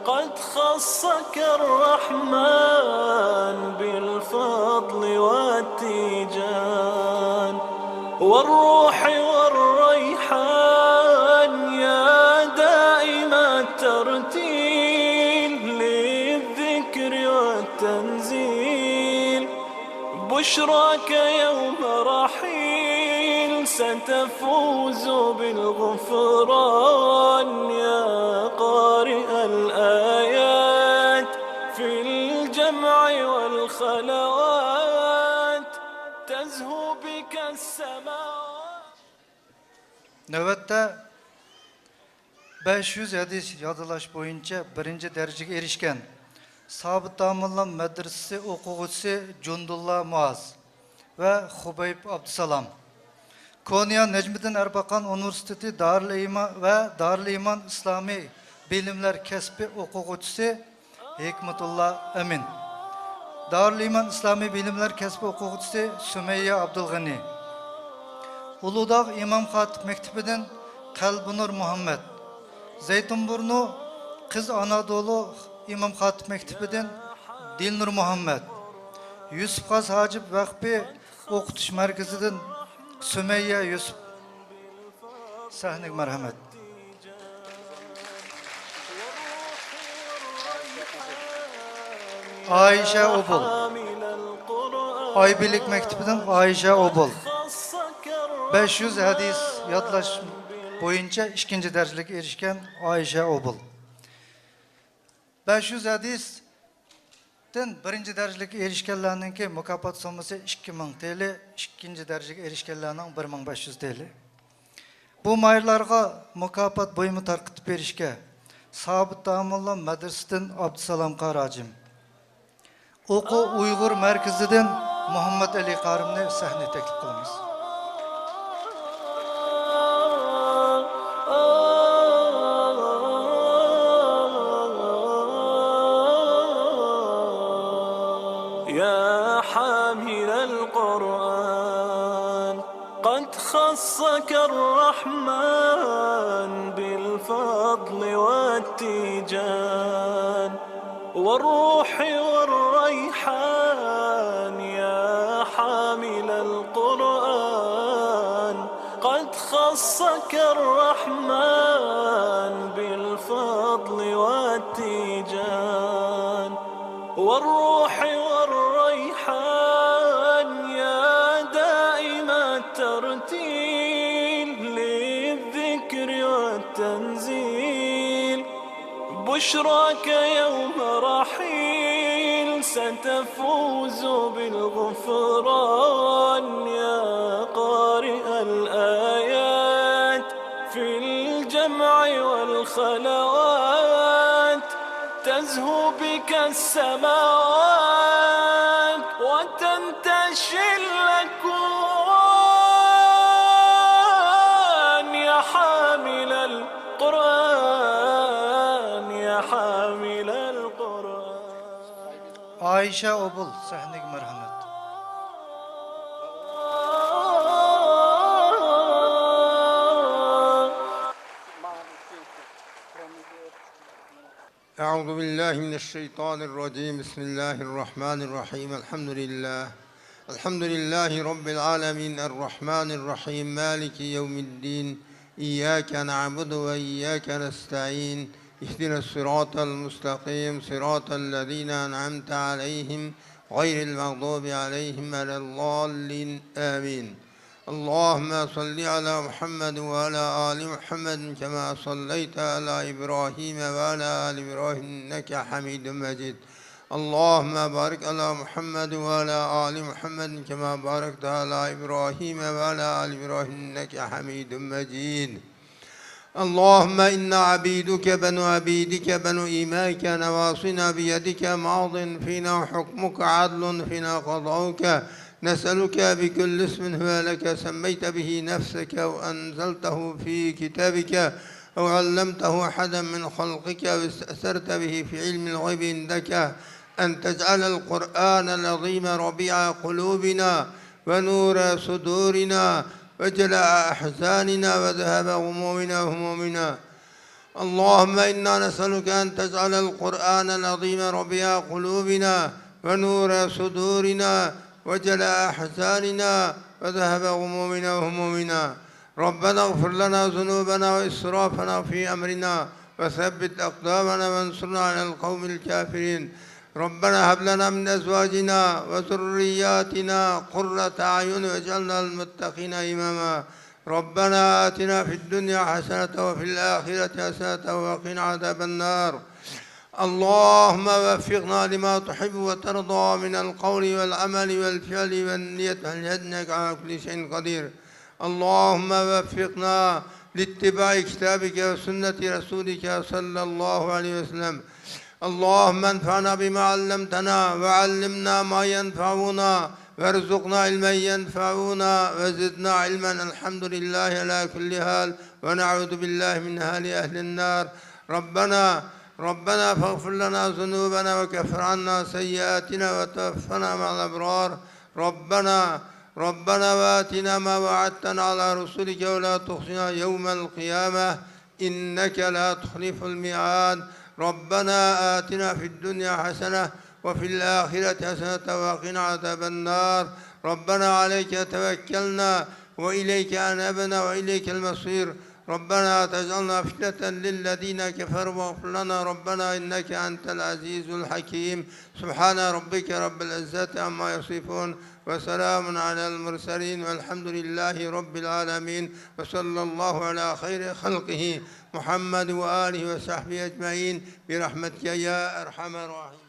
قد خصك الرحمن بالفضل والتيجان. والروح والريحان يا دائم الترتيل للذكر والتنزيل. بشراك يوم رحيل ستفوز بالغفران يا قارئ الآيات في الجمع والخلوات تزهو بك السماوات. نۆۋەتتە بەش يۈز ھەدىس يادلاش بويىچە بىرىنچى دەرىجىگە ئېرىشكەن سابىت داموللام مەدرىسىسى ئوقۇغۇچىسى جۇندۇللا مۇئاز ۋە خۇبەيب ئابدۇسالام، كونيا نەجمىدىن ئەربەقان ئۇنىۋېرسىتېتى دارىل ئىما-، ۋە دارىل ئىمان ئىسلامىي بىلىملەر كەسپى ئوقۇغۇچىسى ھېكمەتۇللا ئەمىن، دارىل ئىمان ئىسلامىي بىلىملەر كەسپى ئوقۇغۇچىسى سۈمەييە ئابدۇلغېنى، ئۇلۇغداغ ئىمام خاتىپ مەكتىپىدىن قەلبىنۇر مۇھەممەد، زەيتۇنبۇرنۇ قىز ئانادولۇ ئىمام خاتىپ مەكتىپىدىن دىلنۇر مۇھەممەد، يۈسۈپ خاس ھاجىپ ۋەقپى ئوقۇتۇش مەركىزىدىن سۈمەييە يۈسۈپ. سەھنىگە مەرھەمەت. ئائىشە ئوبۇل. ئايبىلىك مەكتىپىدىن ئائىشە ئوبۇل. بەش يۈز ھەدىس يادلاش بويىچە ئىككىنچى دەرىجىلىككە ئېرىشكەن ئائىشە ئوبۇل. بەش يۈز ھەدىستىن بىرىنچى دەرىجىلىككە ئېرىشكەنلەرنىڭكى مۇكاپات سوممىسى ئىككى مىڭ تىيىن، ئىككىنچى دەرىجىگە ئېرىشكەنلەرنىڭ بىر مىڭ بەش يۈز تىيىن. بۇ ماھىرلارغا مۇكاپات بۇيۇمى تارقىتىپ بېرىشكە سابىت داموللا مەدرىسىدىن ئابدۇسالام قارى ھاجىم، ئوقۇ ئۇيغۇر مەركىزىدىن مۇھەممەد ئەلى قارىمنى سەھنىگە تەكلىپ قىلىمىز. يا حامل القرآن. قد خصك الرحمن بالفضل والتيجان والروح والريحان يا حامل القرآن. قد خصك الرحمن بالفضل والتيجان والروح والريحان يا دائم الترتيل للذكر والتنزيل. بشراك يوم رحيل ستفوز بالغفران يا قارئ الآيات في الجمع والخلوات. تزهو بك السماوات وتنتشي الأكوان يا حامل القرآن يا حامل القرآن. ئائىشە ئوبۇل سەھنىگە مەرھەمەت. أعوذ بالله من الشيطان الرجيم. بسم الله الرحمن الرحيم. الحمد لله. الحمد لله رب العالمين. الرحمن الرحيم. مالك يوم الدين. إياك نعبد وإياك نستعين. اهدنا الصراط المستقيم. صراط الذين أنعمت عليهم غير المغضوب عليهم ولا الضالين. آمين. اللهم صل على محمد وعلى آل محمد كما صليت على إبراهيم وعلى آل إبراهيم إنك حميد مجيد. اللهم بارك على محمد وعلى آل محمد كما باركت على إبراهيم وعلى آل إبراهيم إنك حميد مجيد. اللهم إنا عبيدك بنو عبيدك بنو إمائك نواصينا بيدك ماض فينا حكمك عدل فينا قضاؤك. نسألك بكل اسم هو لك سميت به نفسك أو أنزلته في كتابك أو علمته أحدا من خلقك أو استأثرت به في علم الغيب عندك أن تجعل القرآن العظيم ربيع قلوبنا ونور صدورنا وجلاء أحزاننا وذهاب غمومنا وهمومنا. اللهم إنا نسألك أن تجعل القرآن العظيم ربيع قلوبنا ونور صدورنا وجلاء أحزاننا وذهاب غمومنا وهمومنا. ربنا اغفر لنا ذنوبنا وإسرافنا في أمرنا وثبت أقدامنا وانصرنا على القوم الكافرين. ربنا هب لنا من أزواجنا وذرياتنا قرة أعين واجعلنا للمتقين إماما. ربنا آتنا في الدنيا حسنة وفي الآخرة حسنة وقنا عذاب النار. اللهم وفقنا لما تحب وترضى من القول والعمل والفعل والنية والهدي إنك على كل شيء قدير. اللهم وفقنا لاتباع كتابك وسنة رسولك صلى الله عليه وسلم. اللهم انفعنا بما علمتنا وعلمنا ما ينفعنا وارزقنا علما ينفعنا وزدنا علما. الحمد لله على كل حال ونعوذ بالله من حال أهل النار. ربنا، ربنا فاغفر لنا ذنوبنا وكفر عنا سيئاتنا وتوفنا مع الأبرار. ربنا، ربنا وآتنا ما وعدتنا على رسلك ولا تخزنا يوم القيامة إنك لا تخلف الميعاد. ربنا آتنا في الدنيا حسنة وفي الآخرة حسنة وقنا عذاب النار. ربنا عليك توكلنا وإليك أنبنا وإليك المصير. ربنا لا تجعلنا فتنة للذين كفروا واغفر لنا ربنا إنك أنت العزيز الحكيم. سبحان ربك رب العزة عما يصفون وسلام على المرسلين والحمد لله رب العالمين وصلى الله على خير خلقه محمد وآله وصحبه أجمعين برحمتك يا أرحم الراحمين.